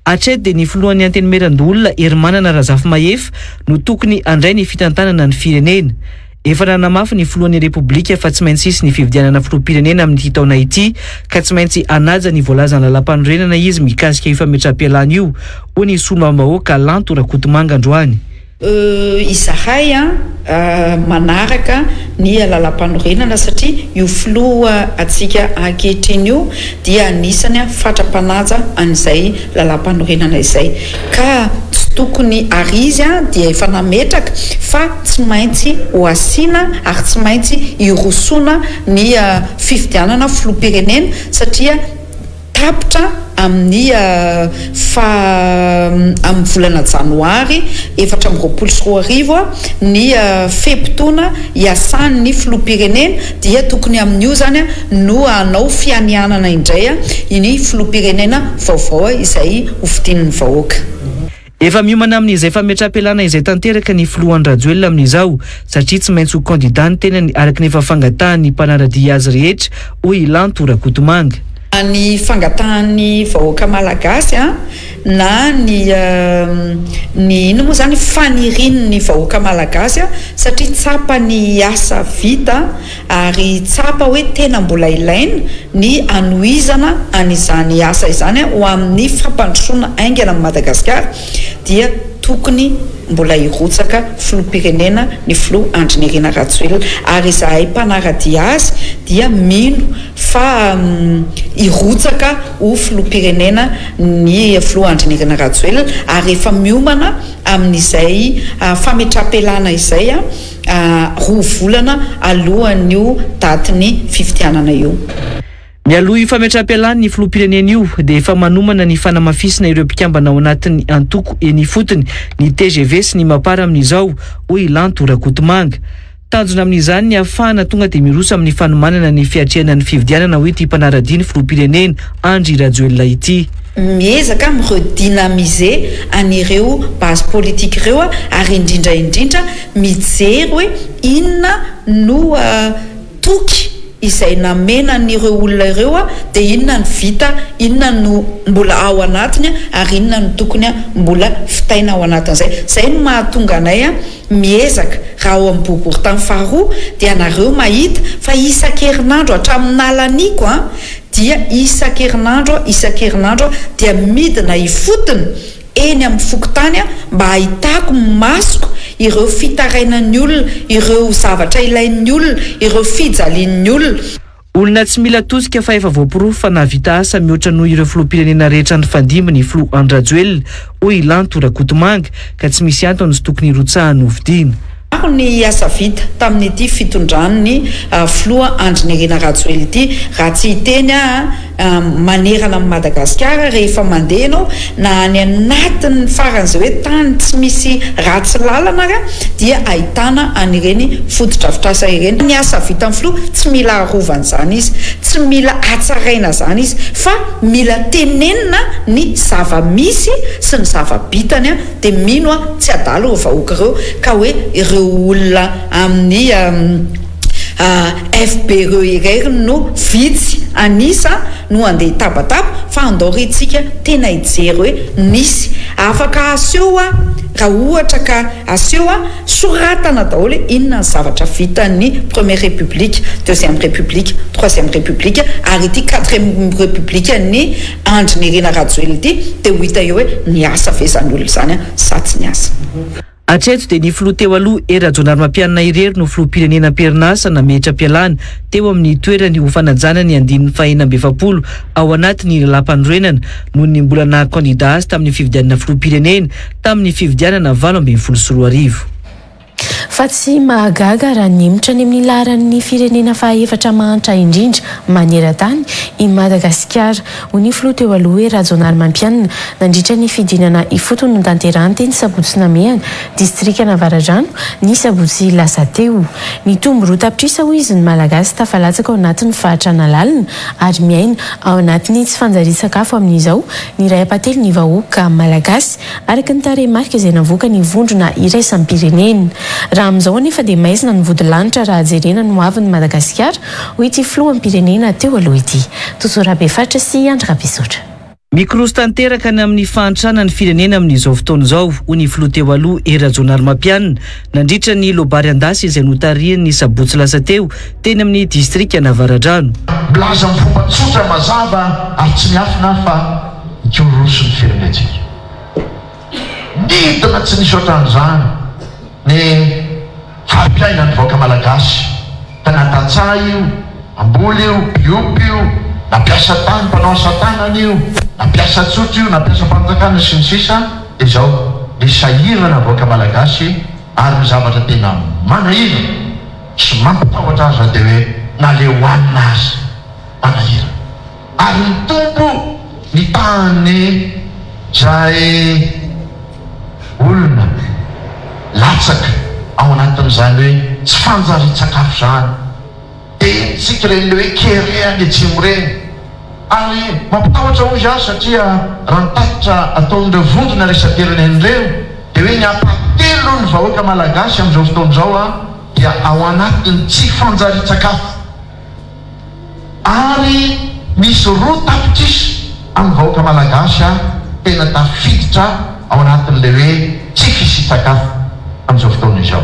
Hatreto dia ny filohan'ny Antenimierandoholona Herimanana Razafimahefa no tokony handray ny fitantanana ny firenena. Efa nanamafy ny filohan'ny Repoblika fa tsy maintsy hisy ny fifidianana filoham-pirenena amin'ity taona ity ka tsy maintsy hanaja ny voalazan'ny lalàmpanorenana izy mikasika io fametraham-pialana io, hoy ny solombavambahoaka Lanto Rakotomanga androany. Izahay manaraka ny lalàmpanorenana satria io filoha antsika ankehitriny io dia anisany fatra-panaja an'izay lalàmpanorenana izay ka tsy tokony ary izy dia efa nametraka fa tsy maintsy ho asiana ary tsy maintsy hirosoana ny fifidianana filoham-pirenena satria Tapitra amin'ny faha amin'ny volana janoary 2024 ny fe-potoana iasan'ny filoham-pirenena dia tokony amin'io izany no hanao fianianana indray ny filoham-pirenena vaovao izay hofidian'ny vahoaka. Efa miomana amin'izay fametraham-pialana izay tanteraka ny filoha Andry Rajoelina amin'izao satria tsy maintsy ho kandida ny tenany araka ny efa fangatahan'ny mpanara-dia azy rehetra, hoy i Lanto Rakotomanga. Ny fangatahan'ny vahoaka malagasy na ny ny inona moa izany fanirian'ny vahoaka malagasy satria tsapa ny asa vita ary tsapa hoe tena mbola ilaina ny hanohizana an'izany asa izany ho amin'ny fampandrosoana haingana an'i Madagasikara dia tokony mbola hirotsaka filoham-pirenena ny filoha Andry Nirina Rajoelina ary izahay mpanara-dia azy dia mino fa hirotsaka ho filoham-pirenena ny filoha Andry Nirina Rajoelina ary efa miomana amin'izay fametraham-pialana izay roa volana alohan'io datin'ny fifidianana io. Mialoha io fametraham-pialan'ny filoham-pirenena io dia efa manomana ny fanamafisina ireo mpikambana ao anatin'ny antoko eny ifotony ny tgv sy ny Mapar amin'izao, hoy i Lanto Rakotomanga. Tanjona amin'izany ny hahafahana tonga dia miroso amin'ny fanomanana ny fiatrehana ny fifidianana, hoy ity mpanara-dia ny filoham-pirenena Andry Rajoelina ity. Miezaka mi-redynamiser an'ireo base politique ireo ary indrindra indrindra mijery hoe inona no toky izay namena an'ireo olona ireo dia inona no vita, inona no mbola ao anatiny ary inona no tokony mbola vitaina ao anatin'izay. Izay no mahatonga anay miezaka raha ao amin'ny boriborintany faharoa dia nareo mahita fa isan-kerinandro hatramin'ny nahalaniako dia isan-kerinandro isan-kerinandro dia midina ifotony eny amin'ny fokontany mba hahitako ny masoko ireo fitarainan'ny olona, ireo zavatra ilain'ny olona, ireo fijalian'ny olona. Olona tsy mila tosika fa efa voaporofo fa nahavita asa mihoatra noho ireo filoham-pirenena rehetra nifandimby ny filoha Andry Rajoelina, hoy i Lanto Rakotomanga, ka tsy misy antony tsy tokony hirotsahany hofidiana. Maro ny asa vita tamin'ity fitondran'ny filoha Andry Nirina Rajoelina ity, raha tsy hiteny aho manerana an'i Madagasikara rehefa mandeha ianao na any anatin'ny faran'izay hoe tany tsy misy ratsy lalana ary dia ahitana an'ireny fotodrafitrasa ireny. Ny asa vitan'ny filoha tsy mila arovana izany izy, tsy mila hatsaraina izany izy fa mila tenenina ny zava-misy sy ny zava-bitany. Dia mino aho tsy adala ireo vahoaka ireo ka hoe ireo olona amin'ny FB ireo irery no vitsy an'isa no andeha hitabataba fa andao re tsika tena hijery hoe misy afaka aseho aho raha ohatra ka aseho aho soratana daholo hoe inona ny zavatra vitan'ny première république, deuxième république, troisième république ary ity quatrième république ny Andry Nirina Rajoelina ity dia ho hita eo hoe niasa ve izany olona izany sa tsy niasa. Hatreto dia ny filoha teo aloha Hery Rajaonarimampianina irery no filoham-pirenena am-perinasa nametra-pialana teo amin'ny toerany ho fanajana ny andininy faha-46 ao anatin'ny lalàmpanorenana noho ny mbola naha kandida azy tamin'ny fifidianana filoham-pirenena tamin'ny fifidianana 2018. Fa tsy mahagaga raha nihemotra any amin'ny laharan'ny firenena fahaefatra mahantra indrindra maneran-tany i Madagasikara, hoy ny filoha teo aloha Hery Rajaonarimampianina nandritra ny fidinana ifotony notanterahany teny Sabotsy Namehana, distrikan'Avaradrano, ny sabotsy lasa teo. Nitombo roa tapitrisa, hoy izy, ny Malagasy tafalatsaka ao anatin'ny fahantrana lalina ary miaina ao anatin'ny tsy fanjarian-tsakafo amin'izao ny iray ampahatelon'ny vahoaka malagasy, araka ny tarehimarika izay navoakan'ny vondrona iraisam-pirenena. Raha amin'izao anefa dia maizina ny vodilanitra raha jerena ny hoavin'i Madagasikara, hoy ity filoham-pirenena teo aloha ity. Tojo Rabefaritra sy Andry Rabesotra. Mikorosy tanteraka ny amin'ny fahantrana ny firenena amin'izao fotoana izao, hoy ny filoha teo aloha Hery Rajaonarimampianina, nandritra ny loabary an-dasy izay notarihiny ny sabotsy lasa teo teny amin'ny distrikan'Avaradrano. Milaza amin'ny fomba tsotra, mazava ary tsy miafina fa mikorosy ny firenentsika. Nidina tsy nisy ohatran'izany ny fari-piainan'ny vahoaka malagasy ka na tantsaha io, mpamboly io, mpiompy io, na mpiasa tany, mpanao asa tanana io, na mpiasa tsotra io, na mpiasam-panjakana sy ny sisa dia izao ny sahirana vahoaka malagasy ary ny zavatra tena manahirana sy mampitahotra aza dia hoe na le hohanina aza manahirana. Ary nitombo ny tahan'ny izay olona latsaka ao anatin'izany hoe tsy fanjarian-tsakafo izany. Dia henontsika ireny ilay hoe kere any atsimo ireny. Ary mampitahotra hozy aho satria raha ny tatitra ataon'ireo vondrona iraisam-pirenena ireo dia hoe ny ampahatelon'ny vahoaka malagasy amin'izao fotoana izao dia ao anatin'ny tsy fanjarian-tsakafo. Ary misy 2 tapitrisa amin'ny vahoaka malagasy tena tafiditra ao anatin'ilay hoe tsy fisian-tsakafo amin'izao fotoana izao.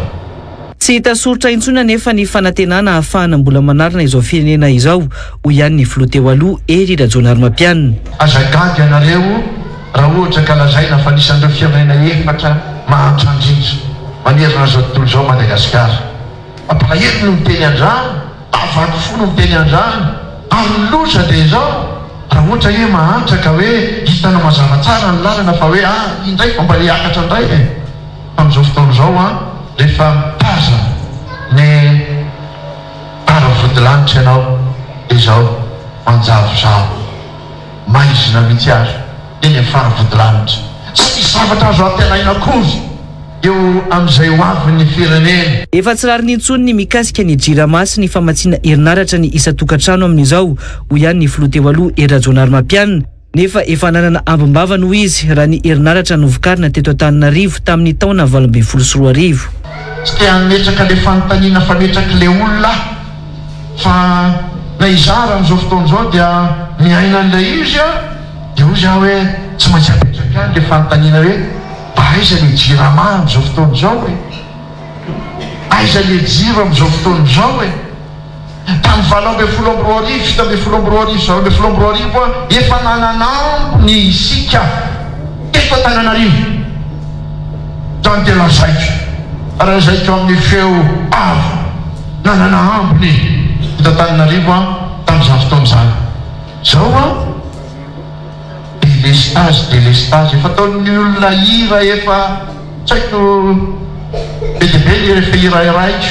Tsy hita soritra intsony anefa ny fanantenana ahafahana mbola manarina izao firenena izao, hoy ihany ny filoha teo aloha, Hery Rajaonarimampianina. Aza gaga ianareo raha ohatra ka lazaina fa anisan'ireo firenena efatra mahantra indrindra manerana izao tontolo izao Madagasikara. Mampalahelo ny miteny an'izany. Vaky fo no miteny an'izany ary ny loza dia izao raha ohatra hoe mahantra ka hoe hitanao mazava tsara ny lalana fa hoe ah indray vao mba hiakatra indray e! Fa amin'izao fotoana izao an rehefa mitazana ny tara vodilanitra ianao dia izao manjavozavo maizina mihitsy ary eny amin'ny fara vodilanitra tsy misy zavatra azo antenaina akory. eo amin'izay ho avin'ny firenena. Efa tsy rariny intsony ny mikasika ny Jirama sy ny famatsiana herinaratra ny isan-tokantrano amin'izao, hoy ihany ny filoha teo aloha Hery Rajaonarimampianina, nefa efa nanana ambim-bavany hoy izy raha ny herinaratra novokarina teto Antananarivo tamin'ny taona 2018. Tsy te hametraka le fanontaniana fametrak'le olona aho fa na izaho ary amin'izao fotoana izao dia miaina an'ilay izy an, dia hoy izaho hoe tsy maintsy apetrako ihany le fanontaniana hoe Mba aiza le jirama amin'izao fotoana izao e? Aiza le jiro amin'izao fotoana izao e? Tamin'ny 2018, 2017 sy 2018 aho efa nanana ambiny isika teto Antananarivo. Izany dia lazaiko, ary lazaiko amin'ny feo avo, nanana ambiny teto Antananarivo aho tamin'izany fotoana izany. Izao an! Delestazy delestazy efa ataon'ny olona hira efa tsy haiko be dia be ny hira efa hirahiraiko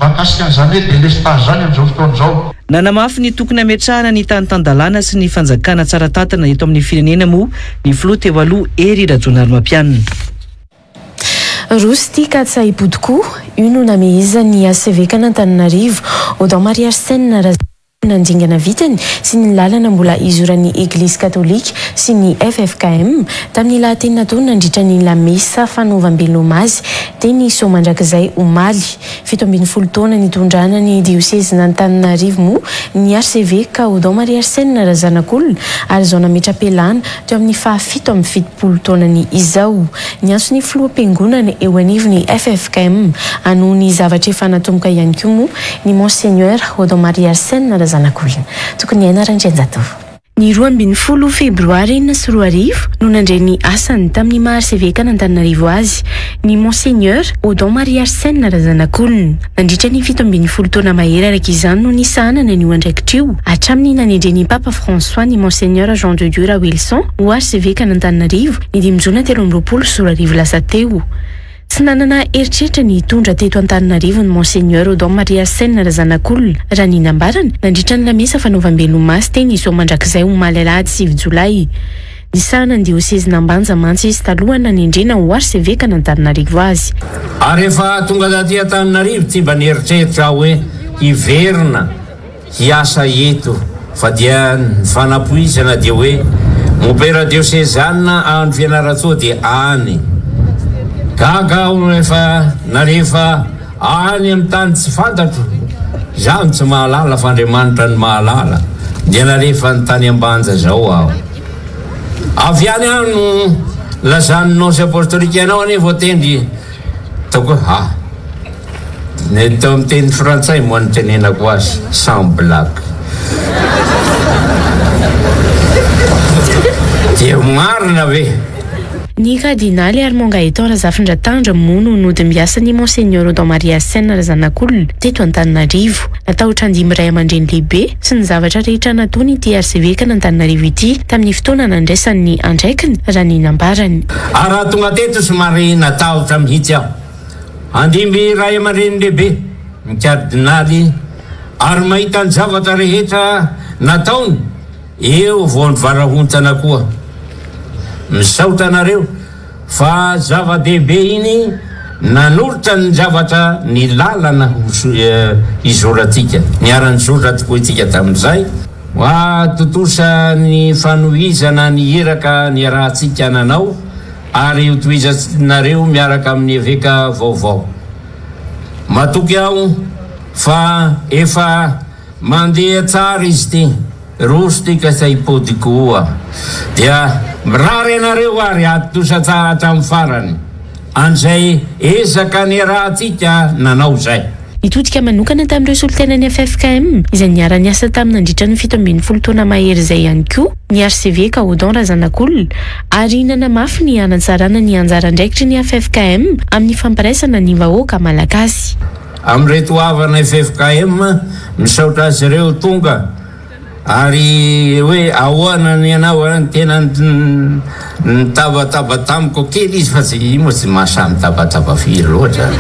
mahakasika an'izany hoe delestazy izany amin'izao fotoana izao. Nanamafy ny tokony hametrahana ny tany tan-dalàna sy ny fanjakana tsara tantana eto amin'ny firenena moa ny filoha teo aloha Hery Rajaonarimampianina. Rossy tia ka tsy hahibody koa, io no namehezan'ny Arsevekan'Antananarivo, Odon Marie Arsène Razanamahasoa. Nandingana vitany sy ny lalana mbola izoran'ny Eglizy Katolika sy ny ffkm tamin'ny lahateny nataony nandritra ny lamesa fanaovam-beloma azy teny Soamandrakizay omaly. 17 taona nitondrana ny diosezin'Antananarivo moa ny Arseveka Odon Marie Arsène Razanakolona ary izao nametra-pialana teo amin'ny faha 77 taonany izao. Niantso ny filoham-piangonana eo anivon'ny ffkm hanohy ny zavatra efa natomboka ihany koa moa ny Monseigneur Odon Marie Arsène Razanakolona. Tokony Aina Randrianjatovo. Ny 12 febroary 2006 no nandray ny asany tamin'ny maha arsevekan'Antananarivo azy ny Monseigneur Odon Marie Arsène Razanakolona. Nandritra ny 17 taona mahery araka izany no nisahanany an'io andraikitra io hatramin'ny nanendren'ny Papa François ny Monseigneur Jean de Dieu Raoelison ho arsevekan'Antananarivo ny 5 jona 2023 lasa teo. Tsy nanana eritreritra ny hitondra teto Antananarivo ny Monseigneur Odon Marie Arsène Razanakolona, raha ny nambarany, nandritra ny lamesa fanaovam-beloma azy teny Soamandrakizay omaly alahady 9 jolay. Nisahana ny diosezin'Ambanja mantsy izy talohan'ny nanendrena ho arsevekan'Antananarivo azy. Ary rehefa tonga taty Antananarivo tsy mba nieritreritra aho hoe hiverina hiasa eto fa dia ny fanapoizana dia hoe Mompera diosezanina any Fianarantsoa dia any. Gaga aho rehefa nalefa any amin'ny tany tsy fantatro, izaho no tsy mahalala fa Andriamanitra no mahalala, dia nalefa ny tany Ambanja izao aho. Avy any aho no lazan'ny nonce apostolique anao anie voatendry, ataoko hoe ha. Ny teo amin'ny teny frantsay moa nitenenako azy sans blague. Dia marina ve? Ny Kardinaly Armand Gaëtan Razafindratandra moa no nodimbiasan'i Monseigneur Odon Marie Arsène Razanakolona teto Antananarivo. Natahotra handimby ray aman-dreny lehibe sy ny zavatra rehetra nataony ity Arsevekan'Antananarivo ity tamin'ny fotoana nandraisany ny andraikiny, raha ny nambarany. Ary raha tonga teto somary natahotra mihitsy aho. Handimby ray aman-dreny lehibe ny kardinaly ary mahita ny zavatra rehetra nataony eo vao nivarahontsana koa. Misaotra anareo fa zava-dehibe iny nanolotra ny zavatra ny lalana hizorantsika. Niara-nizotra tokoa isika tamin'izay. Hahatontosa ny fanohizana ny iraka niarahantsika nanao. Ary hotohizanareo miaraka amin'ny eveka vaovao. Matoky aho fa efa mandeha tsara izy ity, roso ty ka tsy hipody koa. Dia mirary anareo ary hahatontosa tsara hatramin'ny farany an'izay ezaka niarahantsika nanao izay. Nitodika manokana tamin'ireo solontenan'ny ffkm izay niara-niasa taminy nandritra ny 17 taona mahery izay ihany koa ny Arseveka Odon Razanakolona ary nanamafy ny hanatsarana ny anjara andraikitry ny ffkm amin'ny fampiraisana ny vahoaka malagasy. Amin'ireto havana ffkm, misaotra azy ireo tonga. Ary hoe ahoana ny anao an, tena nitabataba tamiko kely izy fa tsy, io moa tsy mahasahy mitabataba firy loatra.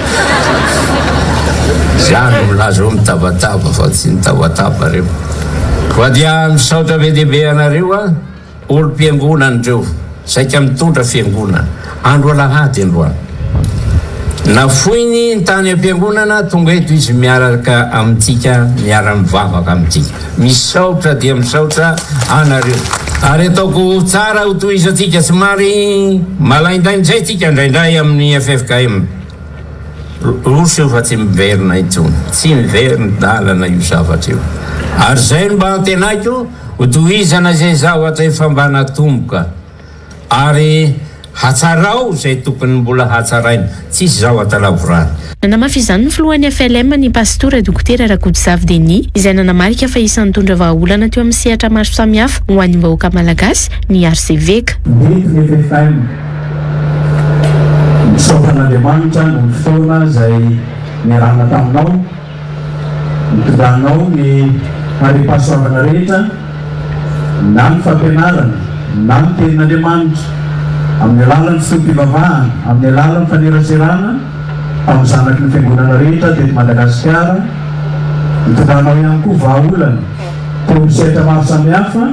Za no milaza hoe mitabataba fa tsy nitabataba reo. Koa dia misaotra be dia be anareo an. Olom-piangonana ireo, saika mitondra fiangonana. Andro alahady androany. Nafoiny ny tany am-piangonana, tonga eto izy miaraka amintsika, miara-mivavaka amintsika. Misaotra dia misaotra anareo. Ary ataoko tsara ho tohizantsika, somary malaindaina izay tsika indraindray amin'ny ffkm. Roso io fa tsy miverina intsony. Tsy miverin-dalana io zavatra io. Ary izay no mba antenaiko, ho tohizana izay zavatra efa mba natomboka. Ary hatsarao izay tokony mbola hatsaraina. Tsisy zavatra lavorary. Nanamafy izany ny filohan'ny FLM, ny Pastora Dokotera Rakotozafy Denis, izay nanamarika fa isan'ny nitondra vahaolana teo amin'ny sehatra maro samihafa ho an'ny vahoaka malagasy ny Arseveka. Mety ny ffkm. Misaotra an'Andriamanitra noho ny fotoana izay niarahana taminao, nitondranao ny harem-pahasoavana rehetra, na ny fampianarana, na ny tenin'Andriamanitra, amin'ny alalan'ny fotoam-pivavahana, amin'ny alalan'ny faneraserana tamin'ny zanaky ny Fiangonana rehetra teto Madagasikara, nitondranao ihany koa vahaolana teo amin'ny sehatra maro samihafa,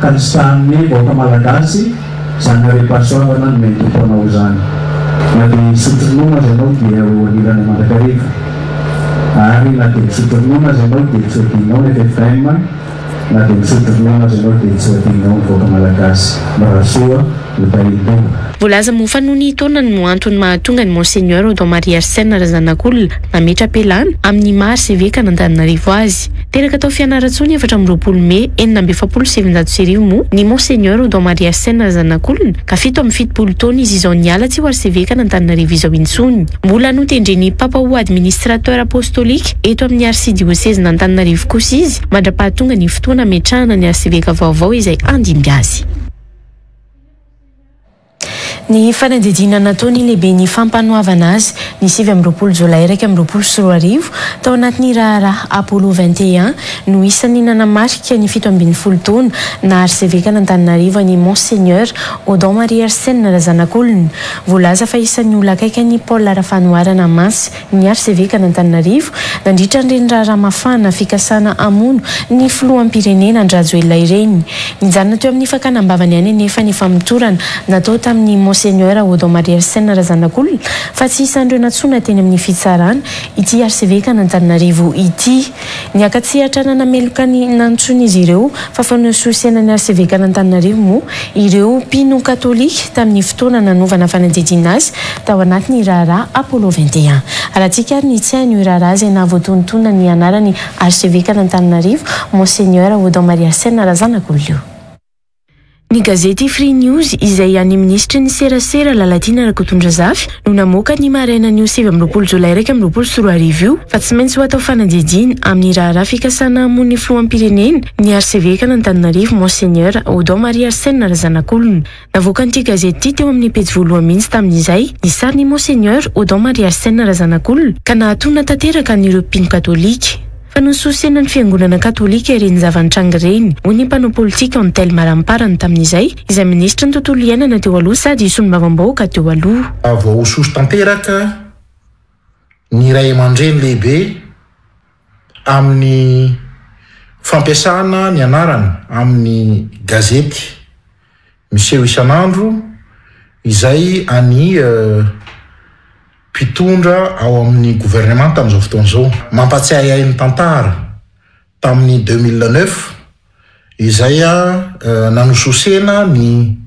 ka nisitrahan'ny vahoaka Malagasy izany harem-pahasoavana nomen'ny Tompo anao izany. Na dia hisotro ronono aza ianao dia ho anilany mandrakariva, ary na dia misotro ronono aza ianao dia tsy ho adinonao ny ffkm, na dia misotro ronono aza ianao dia tsy ho adinonao ny vahoaka Malagasy. Mirary soa, ho tahian'ny Tompo. Voalaza moa fa noho ny taonany no antony mahatonga an'i Monseigneur Odon Marie Arsène Razanakolona nametra-pialana amin'ny maha arsevekan'Antananarivo azy. Teraka tao Fianarantsoa ny 24 mey 1946 moa ny Monseigneur Odon Marie Arsène Razanakolona ka 77 taona izy izao niala tsy ho arsevekan'Antananarivo izao intsony. Mbola notendren'ny Papa ho Administrateur Apostolique eto amin'ny Arsidiosezin'Antananarivo kosa izy mandra-pahatonga ny fotoana hametrahana ny arseveka vaovao izay handimby azy. Ny fanadihadiana nataon'ny lehiben'ny fampanoavana azy ny 29 jolay 2021 tao anatin'ny raharaha Apollo 21 no isan'ny nanamarika ny 17 taona naha arsevekan'Antananarivo an'i Monseigneur Odon Marie Arsène Razanakolona. Voalaza fa isan'ny olona akaiky an'i Paul Rafanoharana mantsy ny arsevekan'Antananarivo nandritra an'ireny raharaha mafana fikasana hamono ny filoham-pirenena Andry-Rajoelina ireny. Nijanona teo amin'ny fakana am-bavany ihany anefa ny famotorana natao tamin'ny Monseigneur Odon Marie Arsène Razanakolona fa tsy isan'ireo nantsoina teny amin'ny fitsarana ity arsevekan'Antananarivo ity. Niaka-tsehatra nanameloka ny nantsoin'izy ireo fa fanosihosena ny arsevekan'Antananarivo moa ireo mpino katolika tamin'ny fotoana nanovana fanadihadiana azy tao anatin'ny raharaha Apollo 21. Arahantsika ary ny tsy hain'io raharaha izay nahavoatonontonona ny anaran'ny arsevekan'Antananarivo, Monseigneur Odon Marie Arsène Razanakolona io. Ny gazety Free News izay an'ny minisitry ny serasera Lalatiana Rakotondrazafy no namoaka ny marainan'io 29 jolay 2021 io fa tsy maintsy ho atao fanadihadiana amin'ny raharaha fikasana hamono ny filoham-pirenena ny arsevekan'Antananarivo Monseigneur Odon Marie Arsène Razanakolona. Navoakan'ity gazety ity teo amin'ny pejy voalohany mihitsy tamin'izay ny sarin'i Monseigneur Odon Marie Arsène Razanakolona ka nahatonina tanteraka an'ireo mpino katolika. Fa nososena ny fiangonana katolika ireny zava-nitranga ireny, hoy ny mpanao politika Anthelme Ramparany tamin'izay, izay minisitry ny tontolo iainana teo aloha sady solombavambahoaka teo aloha. Voahosohoso tanteraka ny ray aman-dreny lehibe amin'ny fampiasana ny anarany amin'ny gazety miseho isan'andro izay an'i mpitondra ao amin'ny governemanta amin'izao fotoana izao. Mampatsiahy ahy ny tantara tamin'ny 2009 izay nanososena ny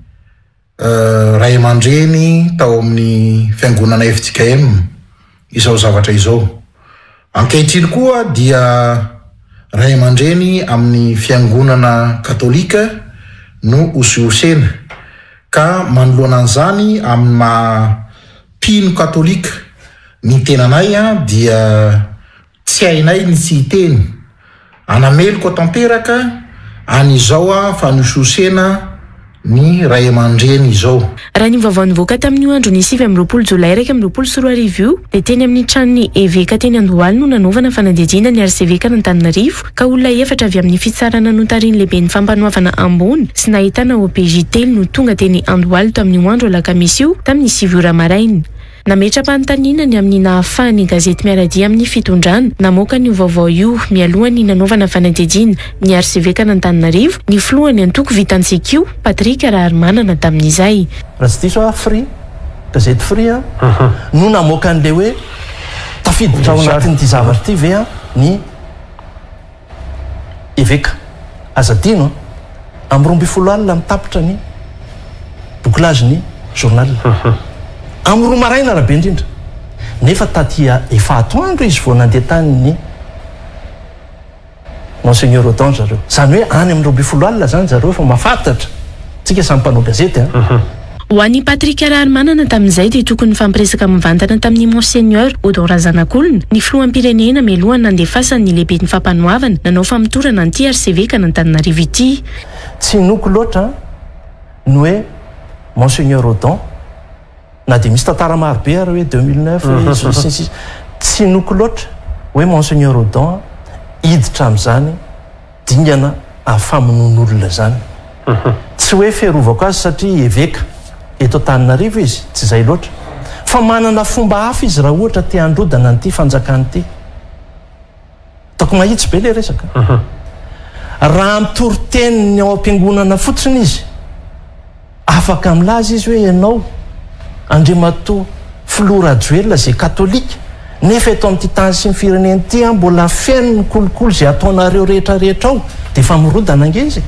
ray aman-dreny tao amin'ny fiangonana fjkm izao zavatra izao. Ankehitriny koa dia ray aman-dreny amin'ny fiangonana katolika no hosihosena ka manoloana an'izany amin'ny maha mpino katolika ny tenanay dia tsy hainay ny tsy hiteny hanameloka tanteraka an'izao fanosihosena ny ray aman-dreny izao. Raha ny vaovao nivoaka tamin'io andron'ny 29 jolay 2021 io dia teny amin'ny tranon'ny eveka teny Andohalo no nanaovana fanadihadiana ny arsevekan'Antananarivo ka olona efatra avy amin'ny fitsarana notarihin'ny lehiben'ny fampanoavana ambony sy nahitana OPJ telo no tonga teny Andohalo tamin'io andro alakamisy io tamin'ny sivy ora maraina. Nametra-panontaniana ny amin'ny nahafahan'ny gazety miara-dia amin'ny fitondrana namoaka an'io vaovao io mialohan'ny nanaovana fanadihadiana ny arsevekan'Antananarivo ny filohan'ny antoko Vitantsika io, Patrick Raharimanana tamin'izay. Raha tsy diso aho Free, gazety Free an, no namoaka an'ilay hoe tafiditra ao anatin'ity zavatra ity ve ny Eveka. Aza adino an, amin'ny 12 alina no tapitra ny bouclage ny journal. Amin'ny roa maraina raha be indrindra. Nefa taty efa atoandro izy vao nandeha tany ny Monseigneur Odon zareo. Izany hoe any amin'ny 12 alina izany zareo efa mahafantatra. Tsika samy mpanao gazety an. Ho an'i Patrick Raharimanana tamin'izay dia tokony nifampiresaka mivantana tamin'i Monseigneur Odon Razanakolona, ny filoham-pirenena mialohan'ny nandefasany ny lehiben'ny fampanoavana nanao famotorana an'ity arsevekan'Antananarivo ity. Tsy inoako loatra ny hoe Monseigneur Odon, na dia misy tantara maro be ary hoe 2009 hoe sy ny sisa, tsy inoako loatra hoe Monseigneur Odon hiditra amin'izany dingana amin'ny famonoan'olona izany. Tsy hoe fiarovako azy satria eveka eto Antananarivo izy, tsy izay loatra. Fa manana fomba hafa izy raha ohatra te handrodana an'ity fanjakana ity. Ataoko mahitsy be ilay resaka. Raha mitory teny ao am-piangonana fotsiny izy, Afaka milaza izy hoe ianao Andriamatoa Filoha Rajoelina izay katolika nefa eto amin'ity tany sy ny firenena ity an mbola feno ny kolikoly izay ataonareo rehetra rehetra ao dia efa mirodana ange izy e!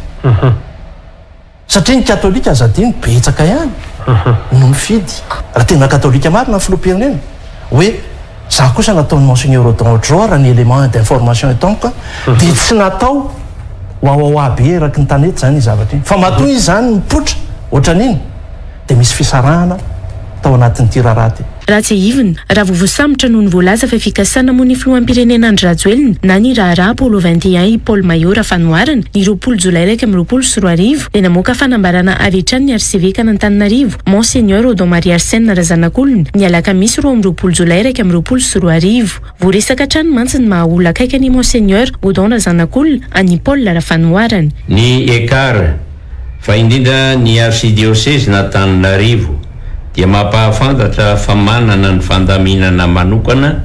Satria ny katolika aza adino betsaka ihany no mifidy raha tena katolika marina ny filoham-pirenena hoe Za kosa nataon'i Monseigneur Odon ohatr'izao raha ny élément d'information eto amiko dia tsy natao wawawa be eraky ny tanety zany iny zavatra iny fa matoa izy zany mipoitra ohatran'iny dia misy fisarahana. tao anatin'ity raharaha ity. Raha tsiahivina, raha vao voasambotra noho ny voalaza fa fikasana hamono ny filoham-pirenena Andry Rajoelina na ny raharaha Apollo 21 i Paul Maillot Rafanoharana, ny 20 jolay 2021, dia namoaka fanambarana avy hatrany ny arsevekan'Antananarivo, Monseigneur Odon Marie Arsène Razanakolona, ny alakamisy 22 jolay 2021. Voaresaka hatrany mantsy ny maha olona akaiky an'i Monseigneur Odon Razanakolona an'i Paul Rafanoharana. Ny Ekar, fa indrindra ny Arsidiosezin'Antananarivo dia mampahafantatra fa manana ny fandaminana manokana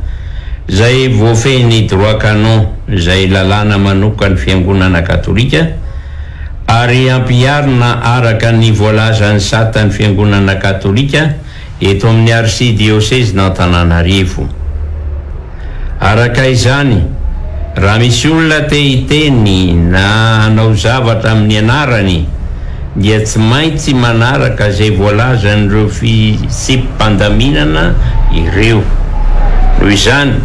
izay voafehin'ny droit canon izay lalàna manokan'ny Fiangonana Katolika ary ampiharina araka ny voalazan'ny satan'ny Fiangonana Katolika eto amin'ny Arsidiosezin'Antananarivo. Araka izany, raha misy olona te hiteny na hanao zavatra amin'ny anarany, dia tsy maintsy manaraka izay voalazan'ireo fitsipi-pandaminana ireo. Noho izany,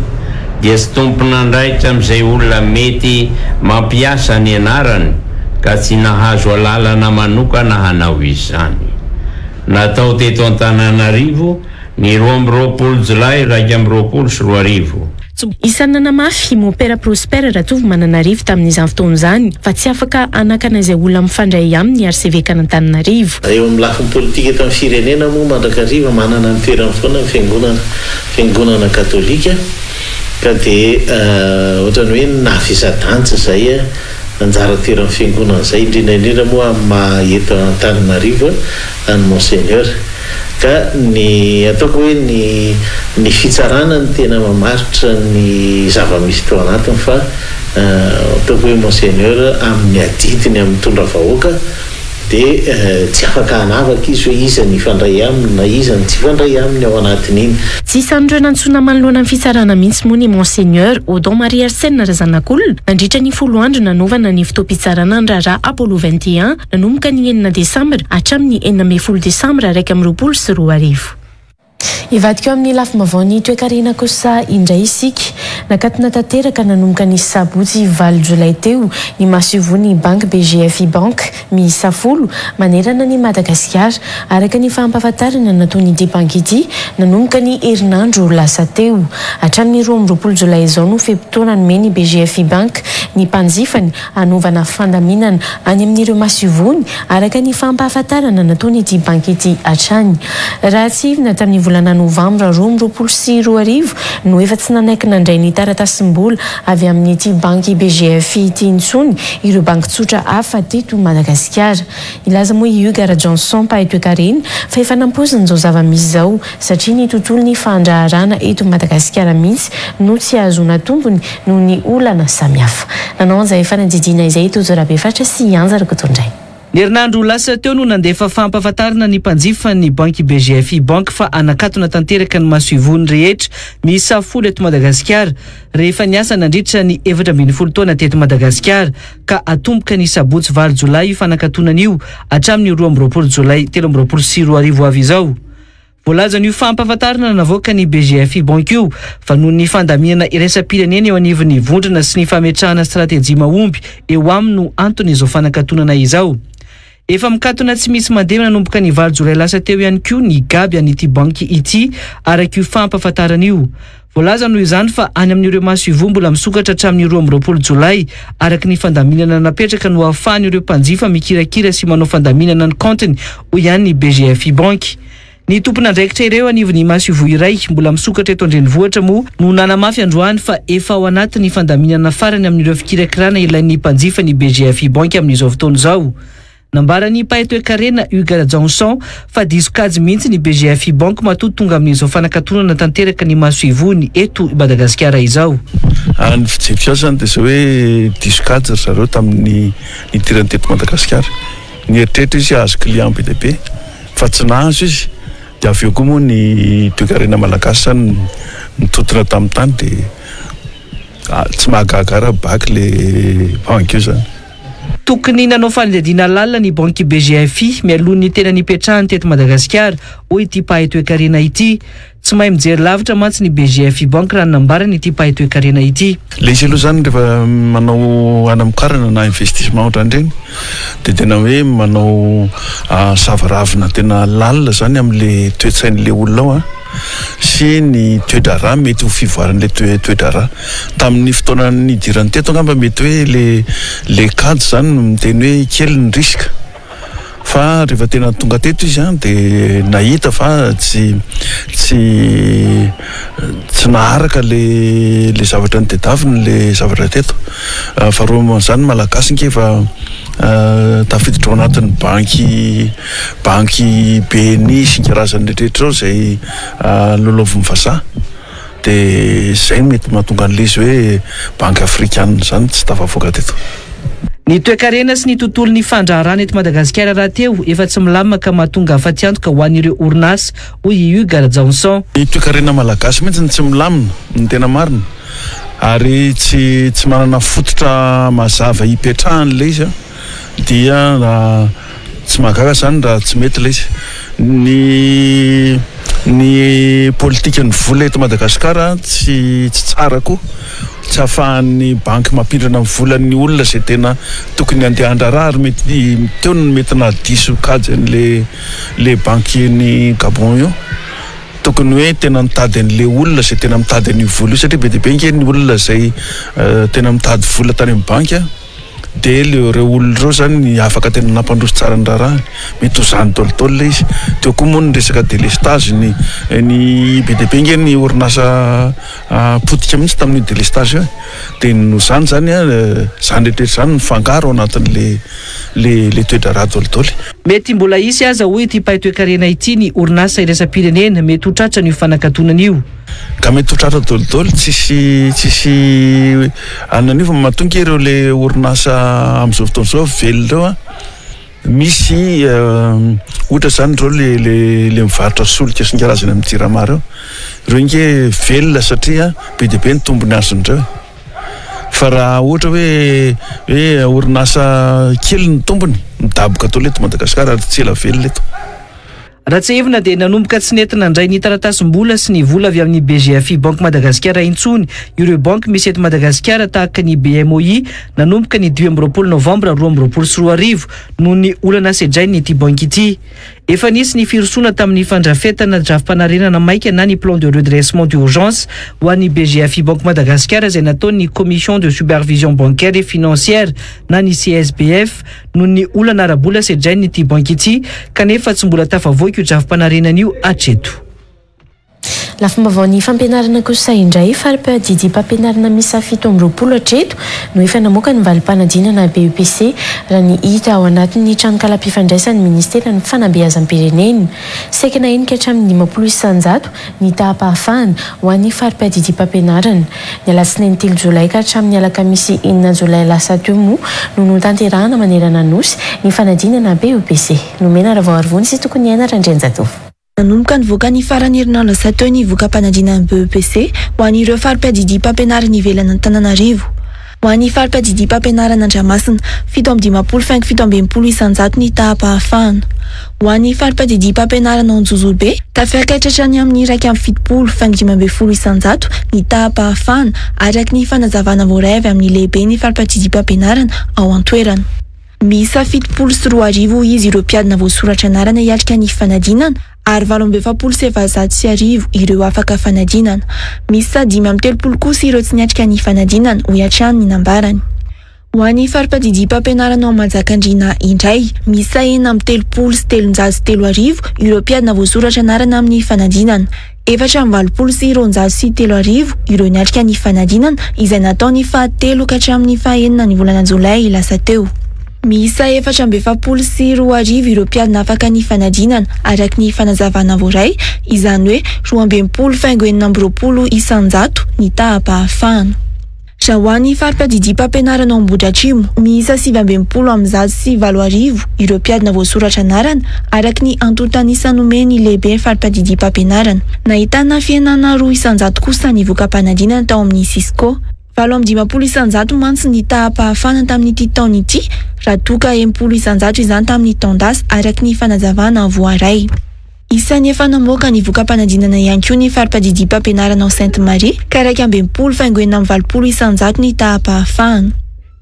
dia tsy tompon'andraikitra amin'izay olona mety mampiasa ny anarany ka tsy nahazo alalana manokana hanao izany. Natao teto Antananarivo ny 22 jolay 2021. Isan'ny nanamafy i Mompera Prosper Ratovomananarivo tamin'izany fotoana izany fa tsy afaka hanakana izay olona mifandray aminy ny Arsevekan'Antananarivo. Eo amin'ny lafiny politika eto amin'ny firenena moa mandrakariva manana ny toerany foana ny fiangonana, fiangonana katolika ka dia ohatran'ny hoe navesa-danja izay anjara toeran'ny fiangonana izay, indrindra indrindra moa amin'ny maha eto Antananarivo an'i Monseigneur. Ka ny ataoko hoe ny ny fitsarana no tena mamaritra ny zava-misy tao anatiny fa ataoko hoe Monseigneur amin'ny adidiny amin'ny mitondra vahoaka dia tsy afaka hanavaka izy hoe iza ny hifandray aminy na iza ny tsy hifandray aminy ao anatin'iny. Tsy isan'ireo nantsoina manoloana ny fitsarana mihitsy moa ny Monseigneur Odon Marie Arsène Razanakolona nandritra ny folo andro nanaovana ny fotoam-pitsarana ny raharaha Apollo 21 nanomboka ny enina desambra hatramin'ny 16 desambra 2021. Hivadika eo amin'ny lafim-baovaon'ny toekarena kosa indray isika. Nakatona tanteraka nanomboka ny sabotsy valo jolay teo ny masoivohon'ny banky BGFI Bank miisa folo manerana an'i Madagasikara, araka ny fampahafantarana nataon'ity banky ity nanomboka ny herinandro lasa teo. Hatramin'ny 22 jolay izao no fe-potoana nomen'ny BGFI Bank ny mpanjifany hanaovana fandaminana any amin'ireo masoivohony, araka ny fampahafantarana nataon'ity banky ity hatrany. Raha tsiahivina, tamin'ny volana novambra 2022 no efa tsy nanaiky nandray ny taratasim-bola avy amin'ity banky BGFI ity intsony ireo banky tsotra hafa teto Madagasikara. Nilaza moa i Hugues Rajohnson, mpahay toekarena, fa efa nampoiziny izao zava-misy izao satria ny tontolon'ny fandraharahana eto Madagasikara mihitsy no tsy ahazoana tombony noho ny olana samihafa. Nanao an'izay fanadihadiana izay i Tojo Rabefatra sy i Anja Rakotondray. Ny herinandro lasa teo no nandefa fampahafantarana ny mpanjifa ny banky BGFI Bank fa hanakatona tanteraka ny masoivohony rehetra miisa folo eto Madagasikara rehefa niasa nandritra ny 14 taona teto Madagasikara ka hatomboka ny sabotsy valo jolay io fanakatonana io hatramin'ny 22 jolay 2023 ho avy izao. Voalazan'io fampahafantarana navoakan'ny BGFI Bank io fa noho ny fandaminana iraisam-pirenena eo anivon'ny vondrona sy ny fametrahana stratejia mahomby eo aminy no anton'izao fanakatonana izao. Efa mikatona tsy misy mandeha nanomboka ny valo jolay lasa teo ihany koa ny Gaby an'ity banky ity araka io fampahafantarana io. Voalaza noho izany fa any amin'ireo masoivoho mbola misokatra hatramin'ny 22 jolay araka ny fandaminana napetraka no ahafahan'ireo mpanjifa mikirakira sy manao fandaminana ny kaontiny, hoy ihany ny BGFI Bank. Ny tompon'andraikitra ireo anivon'ny masoivoho iray mbola misokatra eto an-drenivohitra moa no nanamafy androany fa efa ao anatin'ny fandaminana farany amin'ireo fikirakirana ilain'ny mpanjifa ny BGFI Bank amin'izao fotoana izao. Nambaran'ny mpahay toekarena Hugues Rajaonson fa diso kajy mihitsy ny BGFI Bank matoa tonga amin'izao fanakatonana tanteraka ny masoivohony eto Madagasikara izao. Raha ny fijeriko azy izany dia izao hoe diso kajy ry zareo tamin'ny nidirany teto Madagasikara. Nieritreritra izy hahazo client be dia be fa tsy nahazo izy dia avy eo koa moa ny toekarena malagasy izany nitontona tamin'ny tany dia tsy mahagaga ahy raha baky ilay banky io izany. Tokony nanao fanadihadiana lalina ny banky BGFI mialoha ny tena nipetrahany teto Madagasikara, hoy ity mpahay toekarena ity. Tsy mahay mijery lavitra mantsy ny BGFI Bank raha ny nambaran'ity mpahay toekarena ity. Ilay izy aloha izany rehefa manao hanamokarana na investissement ohatran'ireny dia tena hoe manao savaravina tena lalina izany amin'ilay toe-tsain'ilay olona ao sy ny toe-draharaha mety ho fivoaran'ilay toe-draharaha. Tamin'ny fotoana nidirany teto angamba mety hoe ilay ilay kajy izany no miteny hoe kely ny risque. Fa rehefa tena tonga teto izy an dia nahita fa tsy tsy tsy naharaka le le zavatra notedaviny le zavatra teto. Faharoa amin'izany ny Malagasy nge efa tafiditra ao anatin'ny banky banky BNI sy ny karazany rehetra rehetra ao izay lalaovin'ny vazaha. Dia izay no mety mahatonga an'ilay izy hoe banky afrikanina izany tsy tafavoaka teto. Ny toekarena sy ny tontolon'ny fandraharahana eto Madagasikara rahateo efa tsy milamina ka mahatonga fatiantoka ho an'ireo orinasa, hoy i Hugues Rajaonson. Ny toekarena malagasy mihitsy no tsy milamina, ny tena marina, ary tsy tsy manana fototra mazava hipetrahany ilay izy an. dia tsy mahagaga zany raha tsy mety ilay izy. Ny ny politikan'ny vola eto Madagasikara tsy tsy tsara koa, tsy ahafahan'ny banky mampindrana ny volan'ny olona izay tena tokony handeha handraharaha ary mety teo no mety nahadiso kajy an'le le banky ny Gabon io. Tokony hoe tena nitady an'le olona izay tena mitady an'io vola io satria be dia be ange ny olona izay tena mitady vola tany amin'ny banky a. Dia ireo olona ireo izany afaka tena nampandroso tsara ny raharahany. Mety ho izany daholo ilay izy. Teo koa moa ny resaka délestage, ny ny be dia be ange ny orinasa potika mihitsy tamin'io délestage io e. Dia noho izany izany an, izany rehetra rehetra izany mifangaro ao anatin'ilay ilay ilay toe-draharaha daholo daholo. Mety mbola hisy aza hoy ity mpahay toekarena ity ny orinasa iraisam-pirenena mety ho tratran'io fanakatonana io. Ka mety ho tratra dolidoly tsisy tsisy anona an'io fa matoa nge ireo le orinasa amin'izao fotoana izao velona ireo an, misy ohatra zany ireo le le le mivarotra solika sy ny karazany amin'ny jirama ireo, ireo nge velona satria be dia be ny tombony azon'ireo e, fa raha ohatra hoe hoe orinasa kely ny tombony midaboka daholo eto Madagasikara ary tsy ela velona eto. Raha tsiahivina dia nanomboka tsy nety nandray ny taratasim-bola sy ny vola avy amin'ny BGFI Banky Madagasikara intsony ireo banky misy eto Madagasikara tahaka ny BMOI nanomboka ny 25 novambra 2022 noho ny olana sedrain'ity banky ity. Efa nisy ny firosoana tamin'ny fandrafetana drafi-panarenana maika na ny plan de redressement d'urgence ho an'ny BGFI Banky Madagasikara izay nataon'ny Commission de Supervision Bancaire et Financière na ny CSBF noho ny olana ara-bola sedrain'ity banky ity kanefa tsy mbola tafavoaka io drafi-panarenana io hatreto. Lafim-baovaon'ny fampianarana kosa indray, fari-piadidiam-pampianarana miisa 27 hatreto no efa namoaka ny valim-panadinana BEPC raha ny hita ao anatin'ny tranonkalam-pifandraisan'ny ministeran'ny fanabeazam-pirenena. Saika nahenika hatramin'ny 50% ny taham-pahafahana ho an'ny fari-piadidiam-pampianarana. Ny alatsinainy telo jolay ka hatramin'ny alakamisy enina jolay lasa teo moa no notanterahana manerana ny Nosy ny fanadinana BEPC. Nomena Ravaoarivony sy Tokoniaina Randrianjatovo. Nanomboka nivoaka ny faran'ny herinandro lasa teo ny voka-panadinana BEPC ho an'ireo fari-piadidiam-pampianarana ivelan'Antananarivo. Ho an'ny fari-piadidiam-pampianarana Andramasina, 57 faingo 67 isan-jato ny taham-pahafahana. Ho an'ny fari-piadidiam-pampianarana Anjozorobe, tafiakatra hatrany amin'ny 71 faingo 15 isan-jato ny taham-pahafahana, araka ny fanazavana voaray avy amin'ny lehiben'ny fari-piadidiam-pampianarana ao an-toerana. Miisa 2070 hoy izy ireo mpiadina voasoratra anarana hiatrika ny fanadinana ary 1848 ireo afaka fanadinana. Miisa 35 kosa ireo tsy niatrika ny fanadinana, hoy hatrany ny nambarany. Ho an'ny fari-padidiam-pampianarana ao Manjakandriana indray, miisa 3336 ireo mpiadina voasoratra anarana amin'ny fanadinana. 3484 ireo niatrika ny fanadinana izay natao ny faha telo ka hatramin'ny faha enina ny volana jolay lasa teo. Miisa 2044 ireo mpiadina afaka ny fanadinana araka ny fanazavana voaray, izany hoe 62 faingo 26 isan-jato ny taham-pahafahana. Raha ho an'ny fari-piadidiam-pampianarana ao Ambohidratrimo, miisa 8069 ireo mpiadina voasoratra anarana, araka ny antontan'isa nomen'ny lehiben'ny fari-piadidiam-pampianarana. Nahitana fihenana 2% kosa ny voka-panadinana tao amin'ny Cisco. 58% mantsy ny taham-pahafahana tamin'ity taona ity, raha toa ka 60% izany tamin'ny taon-dasa, araka ny fanazavana voaray. Isan'ny efa namoaka ny voka-panadinana ihany koa ny fari-padidiam-pampianarana ao Sainte Marie ka 61,86 isan-jato ny taham-pahafahana.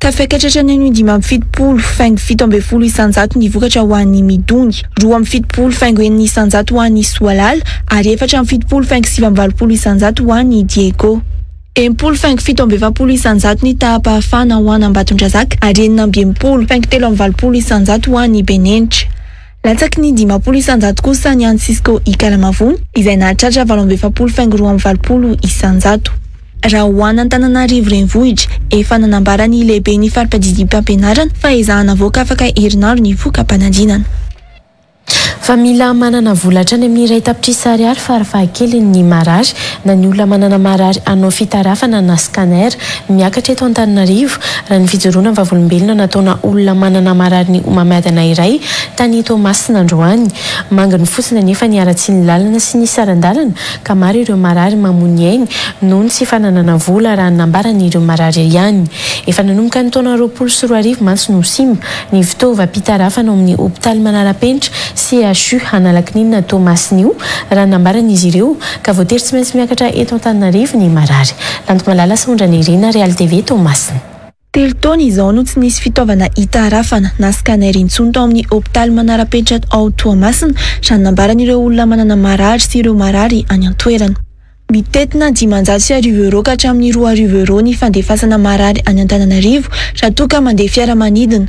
Tafiakatra hatrany amin'ny 75,17 isan-jato ny vokatra ho an'ny Midongy, 72,6 isan-jato ho an'ny Soalala ary 74,89 isan-jato ho an'ny Diego. 60,47 isan-jato ny taham-pahafahana ho an'Ambatondrazaka ary 66,83 isan-jato ho an'i Benenitra. Latsaky ny 50 isan-jato kosa ny an'ny Cisco Ikalamavony izay nahatratra 48,82 isan-jato. Raha ho an'Antananarivo Renivohitra, efa nanambara ny lehiben'ny fari-padidiam-pampianarana fa ezahana avoaka afaka herinandro ny voka-panadinana. Fa mila manana vola hatrany amin'ny 1 tapitrisa ariary farafahakeliny ny marary na ny olona manana marary hanao fitarafana na scanner miakatra eto Antananarivo, raha ny fijoroana vavolombelona nataona olona manana marary ny homamiadana iray tany Toamasina androany. Manginy fotsiny anefa ny haratsian'ny lalana sy ny saran-dalana ka maro ireo marary mamoy ny ainy noho ny tsy fananana vola raha ny nambaran'ireo marary ihany. Efa nanomboka ny taona 2020 mantsy no simba ny fitaovam-pitarafana ao amin'ny hopitaly manara-penitra CHU Analakininina Toamasina io raha ny nambaran'izy ireo ka voatery tsy maintsy miakatra eto Antananarivo ny marary. Lantomalala Sahondranirina, Real TV Toamasina. 3 taona izao no tsy nisy fitaovana hitarafana na scanner intsony tao amin'ny hopitaly manara-penitra ao Toamasina, raha ny nambaran'ireo olona manana marary sy ireo marary any an-toerana. Mitentina 1500 euros ka hatramin'ny 2000 euros ny fandefasana marary any Antananarivo raha toa ka mandeha fiaramanidina,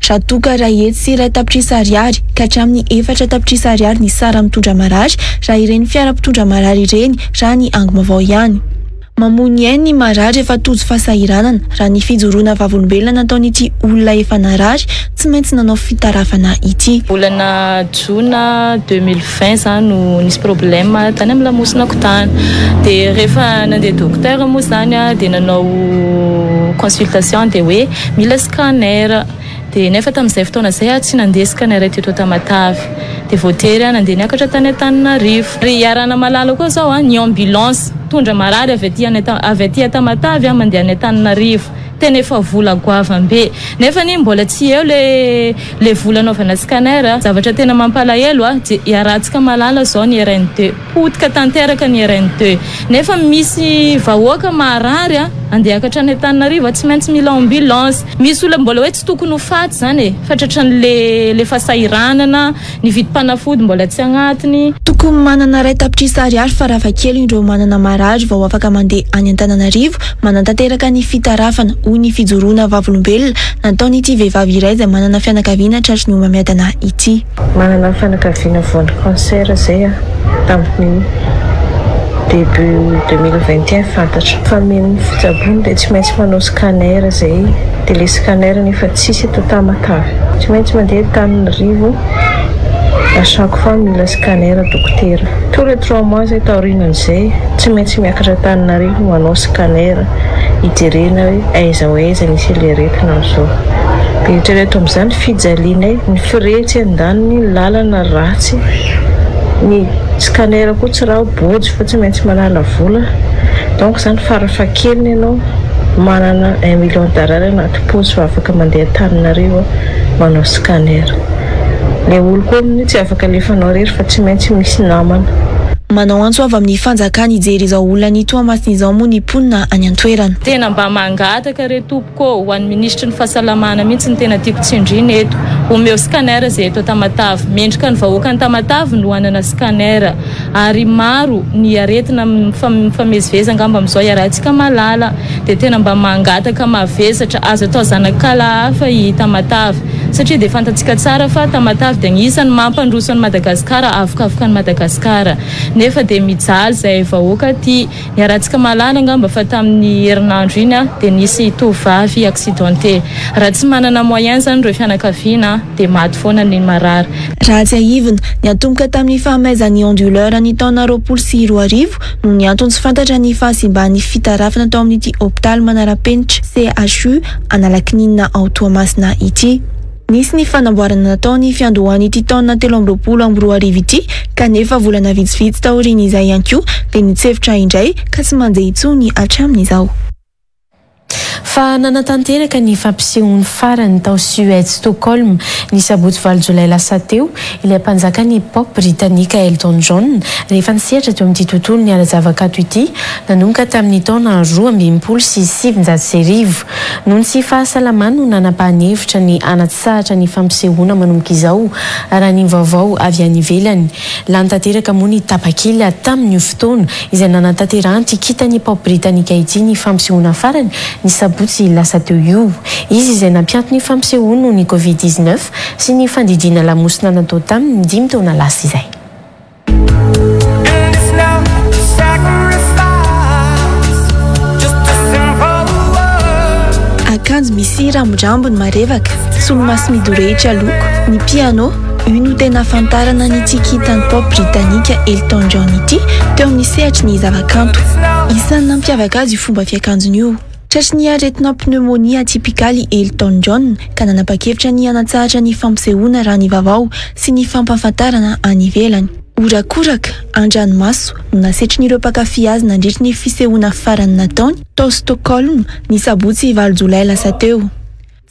raha toa ka 1.1 tapitrisa ariary ka hatramin'ny 4 tapitrisa ariary ny sara mitondra marary raha ireny fiara mpitondra marary ireny, raha ny angom-baovao ihany. Mamoy ny ainy ny marary efa tojo fahasahiranana, raha ny fijoroana vavolombelona nataon'ity olona efa narary tsy maintsy nanao fitarafana ity. Volana jona 2020 za no nisy problème tany amin'ny lamosinako tany. Dia rehefa nandeha docteur moa zany a, dia nanao consultation dia hoe mila scanner. Dia nefa tamin'izay fotoana izay aho tsy nandeha scanner teto Tamatave. Dia voatery aho nandeha niakatra tany Antananarivo. Ry iarahana malala koa izao a, ny ambulance mitondra marary avy aty any avy aty Tamatave a mandeha any Antananarivo. Tena efa vola goavam-be. Nefa anie mbola tsy eo le le vola anaovana scanner a. Zavatra tena mampalahelo a, dia iarahantsika mahalala izao ny RN2. Potika tanteraka ny RN2. Nefa misy vahoaka marary a, andeha hiakatra any Antananarivo a, tsy maintsy mila ambulance. Misy olona mbola hoe tsy tokony ho faty izany e, fa tratran'le le fahasahiranana, ny vidim-panafody mbola tsy agnatiny. Tokony manana 1 tapitrisa ariary farafahakeliny ireo manana marary vao afaka mandeha any Antananarivo manatanteraka ny fitarafana, hoy ny fijoroana vavolombelona nataon'ity vehivavy iray izay manana fianakaviana tratry ny homamiadana ity. Manana fianakaviana voan'ny cancer zay aho tamin'ny début 2021 fantatra fa mino fitsaboana dia tsy maintsy manao scanner zay dia le scanner nefa tsisy eto Tamatave, tsy maintsy mandeha Antananarivo à chaque fois mila scanner dokotera, tous les trois mois zay taorianan'izay tsy maintsy miakatra Antananarivo manao scanner hijerena hoe aiza ho aiza misy ilay aretina amin'izao. Dia eritrereto amin'izany fijalianay, ny frais tsy andaniny, ny lalana ratsy, ny scanner koa tsy raha bôjy fa tsy maintsy manala vola, donc izany farafahakeliny ianao manana un million d'ariary anaty paosy vao afaka mandeha Antananarivo manao scanner. Ilay olo koa amin'io tsy afaka alefanao irery fa tsy maintsy misy namana. Manao antso avy amin'ny fanjakana hijery izao olan'i Toamasina izao moa ny mponina any an-toerana. Tena mba mangataka re tompoko ô, ho an'ny minisitry ny fahasalamana mihitsy no tena tiako tsindriana eto. Omeo scanner izay eto Tamatave. Mendrika ny vahoakan'i Tamatave no hanana scanner. Ary maro ny aretina mifamezivezy angamba amin'izao iarahantsika mahalala. Dia tena mba mangataka mavesatra, azo atao zanak'ala hafa i Tamatave. Satria dia fantatsika tsara fa Tamatave dia anisan'ny mampandroso an'i Madagasikara, avokavoka an'i Madagasikara. Nefa dia mijaly izahay vahoaka aty. Niarahantsika mahalala angamba fa tamin'ny herinandro iny dia nisy tovovavy accidenté. Raha tsy manana moyen izany ireo fianakaviana dia maty foana ny marary. Raha tsiahivina, niantomboka tamin'ny fahamaizan'ny onduleur ny taona 2020 noho ny antony tsy fantatra ny fahasimban'ny fitarafana tao amin'ity hopitaly manara-penitra CHU Analakininina ao Toamasina ity. Nisy ny fanamboarana natao ny fiandohan'ity taona 2023 ity kanefa volana vitsivitsy taorian'izay ihany koa dia nitsefotra indray ka tsy mandeha intsony hatramin'izao. Fa nanatanteraka ny fampisehoany farany tao Suède Stockholm ny sabotsy valo jolay lasa teo ilay mpanjakan'ny pop britanika Elton John rehefa nisehatra teo amin'ity tontolon'ny ara-javakanto ity nanomboka tamin'ny taona 1962. Noho ny tsy fahasalamany no nanapahany hevitra ny hanatsahatra ny fampisehoana manomboka izao, raha ny vaovao avy any ivelany. Lany tanteraka moa ny tapakila tamin'io fotoana izay nanatanterahan'ity kintan'ny pop britanika ity ny fampisehoana farany ny sabotsy lasa teo io. Izy izay nampiato ny fampisehoany noho ny Covid 19 sy ny fandidiana lamosina natao taminy dimy taona lasa izay. Akanjo misy ramborambony marevaka, solomaso midorehitra loko, ny piano, io no tena ahafantarana an'ity kintan'ny pop britanika Elton John ity teo amin'ny sehatry ny zavakanto. Isan'ny nampiavaka azy io fomba fiakanjony io. Tratry ny aretina pneumonie atypicale i Elton John ka nanapa-kevitra ny hanatsahatra ny fampisehoana raha ny vaovao sy ny fampahafantarana any ivelany. Horakoraka an-dranomaso no nasetrin'ireo mpankafy azy nandritry ny fisehoana farany nataony tao Stockholm ny sabotsy valo jolay lasa teo.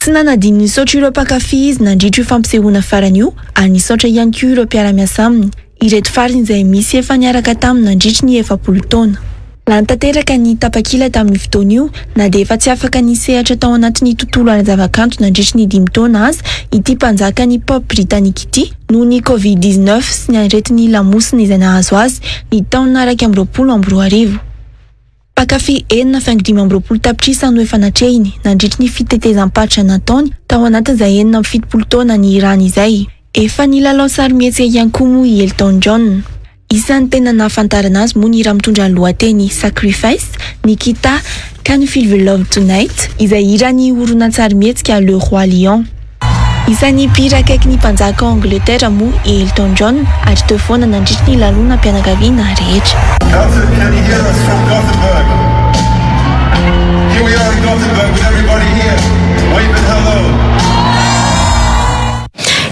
Tsy nanadino nisaotra ireo mpankafy izy nandritra io fampisehoana farany io ary nisaotra ihany koa ireo mpiara-miasa aminy, ireto farany izay misy efa niaraka taminy nandritry ny 40 taona. Lany tanteraka ny tapakila tamin'io fotoana io na dia efa tsy afaka nisehatra tao anatin'ny tontolo ara-javakanto nandritry ny dimy taona aza ity mpanjakan'ny pop britanika ity noho ny Covid 19 sy ny aretin'ny lamosina izay nahazo azy ny taona 2021. Mpankafy enina faingo 25 tapitrisa no efa natrehiny nandritry ny fitetezam-paritra nataony tao anatin'izay 76 taona nihirany izay. Efa nilalao sarimihetsika ihany koa moa i Elton John. Isan'ny tena nahafantarana azy moa ny hira mitondra ny lohateny Sacrifice, Nikita, Can You Feel the Love Tonight, izay hiran'ny horonantsarimihetsika Le Roi Lion. Isan'ny mpihira akaiky ny mpanjaka ao Angleterre moa i Elton John ary teo foana nandritry ny lanonam-pianakaviana rehetra. Council, can you hear us from Gothenburg? Here we are in Gothenburg with everybody here. Waving hello.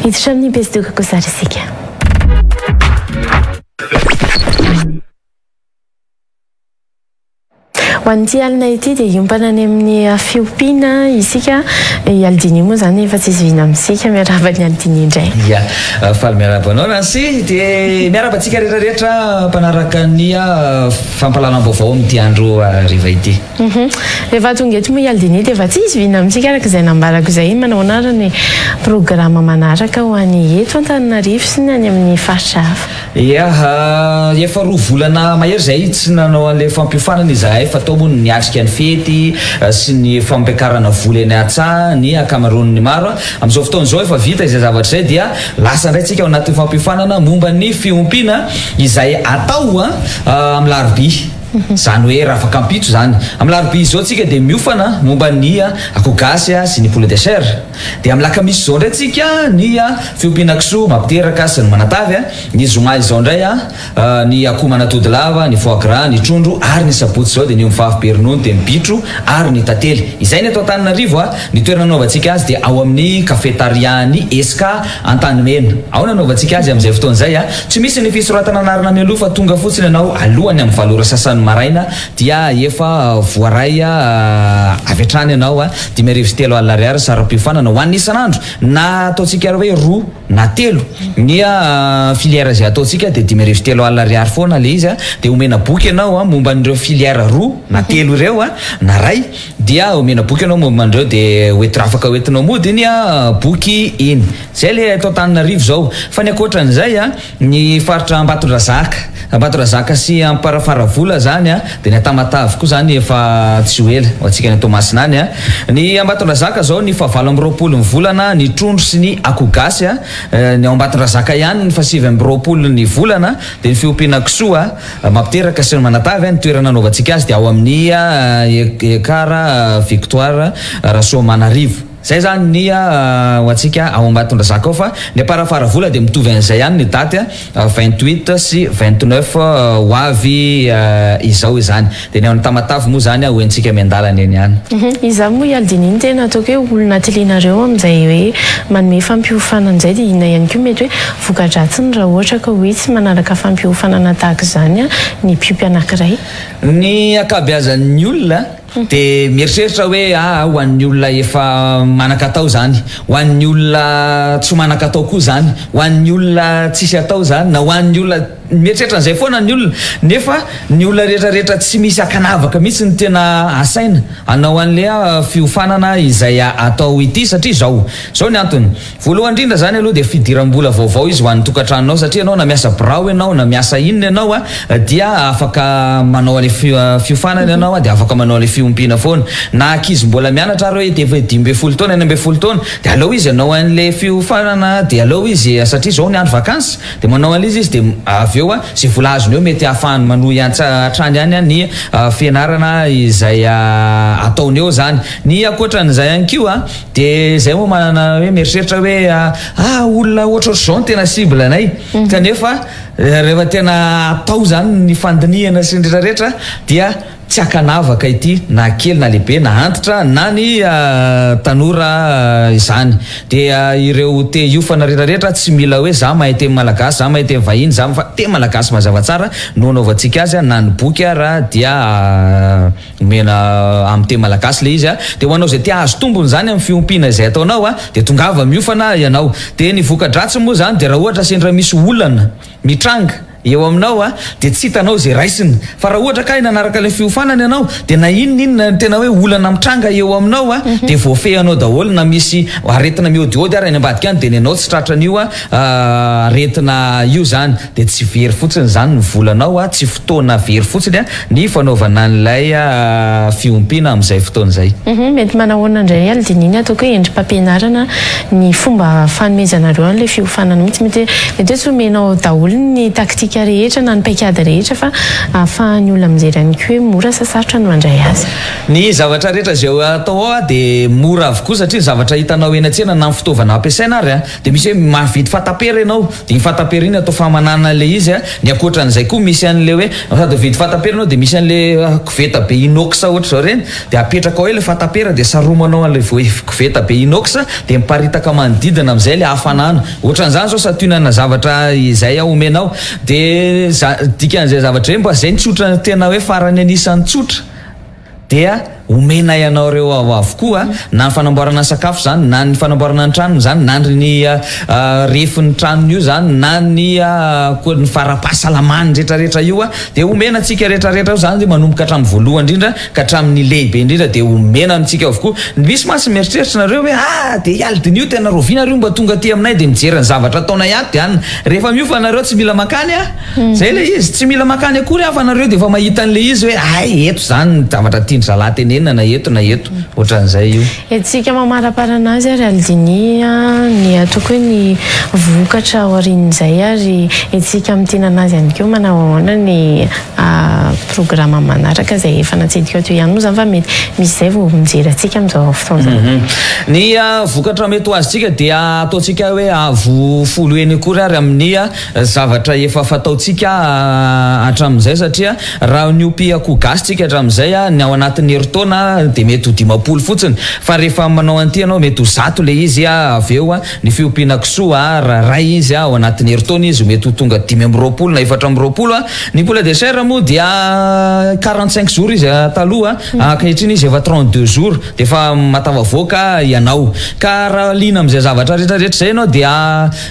Hiditra amin'ny pejy doka kosa ary isika. Ho an'ity alina ity dia hiompana any amin'ny fiompiana isika. I Aldini moa izany efa tsisy vina amintsika. Miarahaba an'i Aldini indray. Ya, faly miarahaba anao Nancy. Dia miarahaba antsika rehetra rehetra mpanaraka ny fampahalalam-baovao amin'ity andro hariva ity. Rehefa tonga eto moa i Aldini dia efa tsisy vina amintsika araka izay nambarako izay. Manao ahoana ary ny programa manaraka ho an'ny eto Antananarivo sy ny any amin'ny faritra hafa? Ia, efa roa volana mahery izay tsy nanao an'ilay fampiofanana izahay fa tao moa ny niatrika ny fety sy ny fampiakarana vola eny an-tsaha ny ankamaroan'ny maro. Amin'izao fotoana izao efa vita izay zavatra izay dia lasa indray tsika ao anatin'ny fampiofanana momba ny fiompiana izay atao amin'ny larobia. Izany hoe rafakampitso izany. Amin'ny larobia izao tsika dia miofana momba ny akoho gasy sy ny poulet de chair. Dia amin'ny lakamisy izao indray tsika ny fiompiana kisoa mampiteraka sy ny manatavy. Ny zoma izao indray ny akoho manatody lava, ny foie gras, ny trondro ary ny sabotsy izao dia ny ombivavy be ronono dia ny bitro ary ny tantely. Izay ny eto Antananarivo. Ny toerana anaovantsika azy dia ao amin'ny cafetaria-n'ny Esca Antanimena. Ao no anaovantsika azy amin'izay fotoana izay. Tsy misy ny fisoratana anarana mialoha fa tonga fotsiny ianao alohan'ny amin'ny valo ora sasany maraina dia efa voaray avy hatrany ianao. 3005 ariary saram-piofanana ho an'ny isan'andro na ataontsika hoe roa na telo ny filière izay ataontsika dia 3005 ariary foana ilay izy dia omena boky ianao momba an'ireo filière roa na telo ireo na ray Dia omena boky ianao momba an'ireo dia ho enti afaka ho entinao mody iny boky iny. Izay ilay eto Antananarivo izao. Fa ny ankoatran'izay ny faritra Ambatondrazaka, Ambatondrazaka sy Amparafaravola izany dia ny Tamatave koa izany efa tsy ho ela ho antsika any Toamasina any. Ny Ambatondrazaka izao ny fahavalo amby roapolo ny volana ny trondro sy ny akoho gasy. Ny ao Ambatondrazaka ihany ny fahasivy amby roapolo ny volana dia ny fiompiana kisoa. Mampiteraka sy manatavy ny toerana anaovantsika azy dia ao amin'ny Ekar Victoire Rasoamanarivo. Izay izany ny ho antsika ao Ambatondrazaka ao fa ny Amparafaravola dia mitovy an'izay ihany ny daty 28 sy 29 ho avy izao izany. Dia ny ao Tamatave moa izany ho henontsika miandalana eny ihany. Izaho moa i Aldini no tena ataoko hoe olona tilianareo amin'izay hoe manome fampiofanana izay dia inona ihany koa mety hoe Voka-dratsiny raha ohatra ka hoe tsy manaraka fampiofanana tahaka izany ny mpiompy anankiray. Ny ankabeazan'ny olona Dia mieritreritra hoe aa ho an'ny olona efa manan-katao izany, ho an'ny olona tsy manan-katao koa izany, ho an'ny olona tsisy atao izany, na ho an'ny olona, mieritreritra an'izay foana ny olona, nefa ny olona rehetra rehetra tsy misy ankanavaka mihitsy no tena asaina hanao an'ilay fiofanana izay atao ity satria izao, izao ny antony. Voalohany indrindra izany aloha dia fidiram-bola vaovao izy ho an'ny tokantranonao satria ianao na miasa birao ianao na miasa inona ianao dia afaka manao an'ilay fiofanana ianao dia afaka manao an'ilay fiompiana foana. Na ankizy mbola mianatra ary hoe efa 15 taona, 16 taona dia aleo izy hanao an'ilay fiofanana dia aleo izy satria izao ny andro vacances dia manao an'ilay izy izy dia avy eo izay vola azony eo mety ahafahany manohy hatrany ihany ny fianarana izay ataony eo izany. Ny ankoatran'izay ihany koa Dia izay moa manana hoe mieritreritra hoe ah olona ohatrohatr'izao no tena cible anay. Kanefa rehefa tena atao izany ny fandinihana sy ny rehetra rehetra dia tsy ankanavaka ity na kely na lehibe na antitra na ny tanora izany. Dia ireo te hiofana rehetra rehetra tsy mila hoe za mahay teny malagasy, za mahay teny vahiny, za fa teny malagasy mazava tsara no anaovantsika azy na ny boky ara dia Omena amin'ny teny malagasy ilay izy a. Dia ho anao izay te hahazo tombony izany amin'ny fiompiana izay ataonao a, dia tongava miofana ianao. Dia ny voka-dratsiny moa izany dia raha ohatra sendra misy olana mitranga eo aminao a, dia tsy hitanao izay raisina. Fa raha ohatra kay nanaraka ilay fiofanana ianao dia na inona inona tena hoe olana mitranga eo aminao a, dia voafehinao daholo na misy aretina mihaodihaody ary any ambadika any dia ny anao tsy tratran'io aretina io izany. Dia tsy very fotsiny izany ny volanao a, tsy fotoana very fotsiny a, ny fanaovana an'ilay fiompiana amin'izay fotoana izay. Mety manahoana indray Aldininy ataoko hoe endri-pampianarana ny fomba fanomezanareo an'ilay fiofanana mihitsy, mety mety hoe tsy omenao daholo ny taktika rehetra na ny paikady rehetra fa ahafahan'ny olona mijery ihany koa hoe mora sa sarotra ny mandray azy. Ny zavatra rehetra izay atao ao dia mora avokoa satria ny zavatra hitanao eny an-tsena na ny fitaovana ampiasaina ary dia misy hoe mahavidy fatapera ianao Dia iny fatapera iny atao famanana ilay izy a, ny ankoatran'izay koa misy an'ilay hoe sady mividy fatapera ianao dia misy an'ilay koveta be inox ohatr'izao ireny dia apetraka ao ilay fatapera dia saromanao an'ilay voe koveta be inox dia miparitaka manodidina amin'izay ilay hafanana. Ohatran'izany izao santionana zavatra izay aho omenao. Dia za- dikan'izay zavatra izay mba izay ny tsotra tena hoe farany anisan'ny tsotra. Dia omenay anao ireo ao avokoa, na ny fanamboarana ny sakafo izany, na ny fanamboarana ny tranony izany, na ny refin'ny tranony io izany, na ny koa ny fara-pahasalamany rehetrarehetra io, dia omena antsika rehetrarehetra io izany, manomboka hatramin'ny voalohany indrindra ka hatramin'ny lehibe indrindra dia omena amintsika avokoa. Misy mantsy mieritreritra nareo hoe ah dia i Aldinio tena rahoviana ary io mba tonga aty aminay dia mijery ny zavatra ataonay ato dia any. Rehefa miova nareo tsy mila mankany ah. Zay ilay izy, tsy mila makany akory aho fa nareo dia efa mahita an'ilay izy hoe hay eto izany ny zavatra tian-dry zalahy tenenina na eto na eto, ohatran'izay io. Entintsika mamaraparana azy ary Aldini a, ny ataoko hoe ny vokatra aorian'izay ary entintsika amintinana azy ihany koa manao ahoana ny programa manaraka izay efa natsidika teo ihany moa izany fa mety misy izay vao mijery antsika amin'izao fotoana izao. Ny vokatra mety ho azontsika dia ataontsika hoe avo folo heny akory ary amin'ny Zavatra efa fataontsika hatramin'izay satria raha niompy akoho gasy tsika hatramin'izay ny ao anatin'ny herintaona dia mety ho 50 fotsiny fa rehefa manao an'ity ianao mety ho 100 ilay izy avy eo ny fiompiana kisoa raha iray izy ao anatin'ny herintaona izy mety ho tonga 25 na 24 ny poulet de chair moa dia 45 jours izy taloha ankehitriny izy efa 32 jours dia efa matavavoaka ianao ka raha liana amin'izay zavatra rehetra rehetra izay ianao dia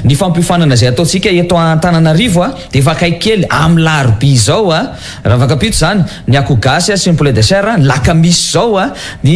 Ny fampiofanana izay ataontsika eto Antananarivo dia efa akaiky kely, amin'ny larobia izao, ravakapito izany, ny akoho gasy sy ny poulet de chair, ny lakamisy izao, ny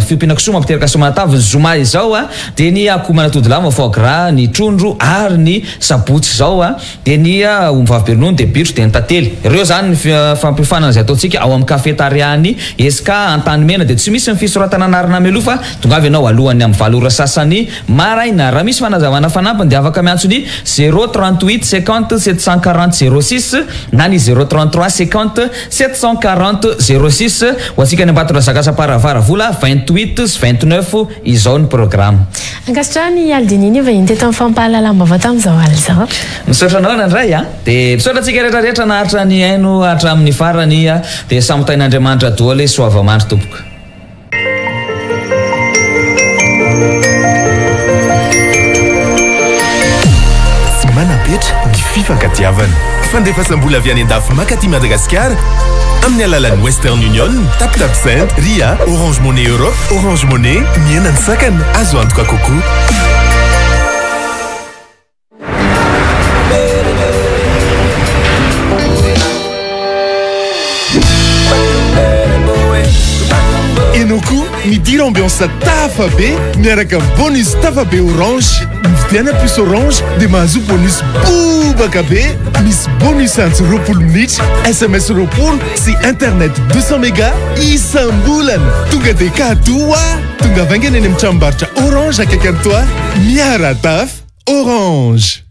fiompiana kisoa mampiteraka somanatavy, ny zoma izao dia ny akoho manatody lava, foie gras, ny trondro ary ny sabotsy izao dia ny ombivavy be ronono dia bitro dia ny tantely. Ireo izany ny fampiofanana izay ataontsika ao amin'ny cafetarian'ny Esca Antanimena dia tsy misy ny fisoratana anarana mialoha fa tongava ianao alohan'ny amin'ny valo ora sasany Maraina. Raha misy fanazavana fanampiny dia afaka miantso ny zéro 38 50 740 06 na ny zéro 33 50 740 06. Ho antsika any Ambatondrazaka Samparafaravola, 28 sy 29 izao ny programa. Ankasitrahana i Aldinini vahiny teto amin'ny fampahalalam-baovao tamin'izao alina izao. Misaotra anao nandray a! Dia misaotra antsika rehetra rehetra naharitra nihaino hatramin'ny farany a! Dia samy tahin'Andriamanitra doholy soavamandry tompoko. Tsy manam-petra ny. fifankatiavana. Fandefasam-bola avy any an-dafy mankaty Madagasikara amin'ny alalan'ny Western Union, TapTap Send, Ria, Orange Money Europe, Orange Money, mihena ny sakana, azo antoka kokoa. Enao koa midira ambiance tafa be miaraka amin'ny bonus tafa be orange. Mividiana puce orange dia mahazoa bonus bobaka be. Misy bonus antso 20 minitra, sms 20 sy internet 200 méga isam-bolana. Tonga dia cadeau hoa! Tonga vaingana eny amin'ny tranombarotra orange akaiky an'i toi. Miara-dafy Orange.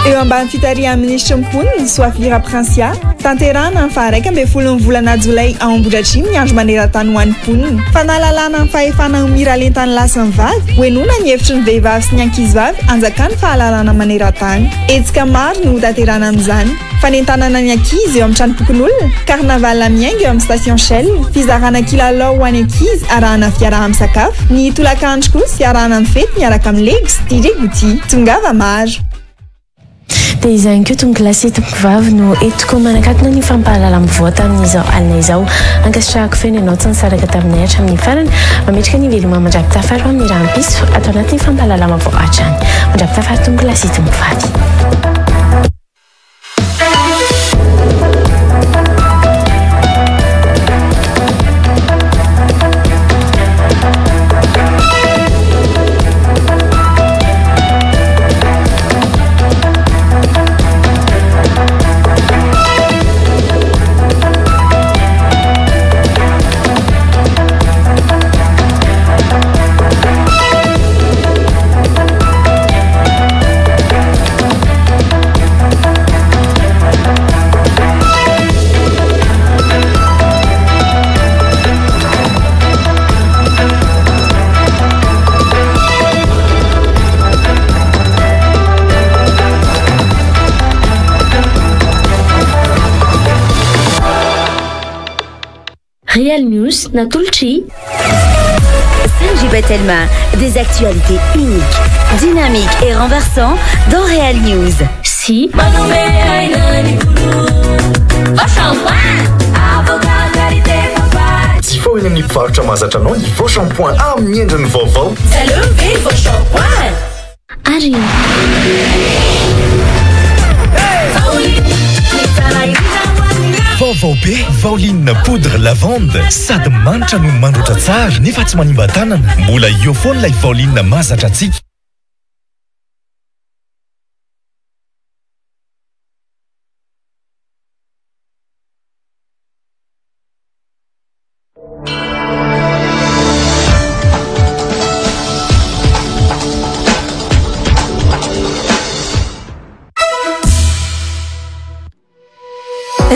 Eo ambany fitarihan'ny minisitry ny Mponina, Soavira Princia, tanterahina ny faha-11 ny volana jolay ao Ambohidratrimo ny andro maneran-tany ho an'ny mponina. Fanalalana ny fahefana ho miralenta ny lahy sy ny vavy, hohenoina ny hevitry ny vehivavy sy ny ankizivavy hanjakan'ny fahalalana maneran-tany. Hetsika maro no hotanterahina amin'izany. Fanentanana ny ankizy eo amin'ny tranompokonolona, carnaval miainga eo amin'ny station Shell, fizarana kilalao ho an'ny ankizy arahana fiaraha-misakafo, ny tolakandro kosa iarahana mifety miaraka amin'ny Lego sy DJ Gouty. Tongava maro! Dia izay ihany koa tompokolahy sy tompokovavy no entiko manakatona ny fampahalalam-baovao tamin'izao alina izao. Ankasitrahako feno ianao tsy nisaraka taminay hatramin'ny farany. Mametraka ny veloma mandra-pitafary ho amin'ny rahampitso ato anatin'ny fampahalalam-baovao hatrany. Mandra-pitafary tompokolahy sy tompokovavy. Real News natolotr'i. Sanji Batelma, des actualités uniques, dynamiques et renversant dans Real News. Si. Jifaho eny amin'ny mpivarotra mahazatra anao ny Vao Shampoing amin'ny endriny vaovao. Ary. Vaovao be, Vaoline poudre lavande, sady manitra no mandroatra tsara nefa tsy manimba tanana. Mbola eo foana ilay Vaoline mahazatra antsika.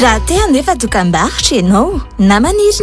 Raha te handefa dokam-barotra ianao na maniry.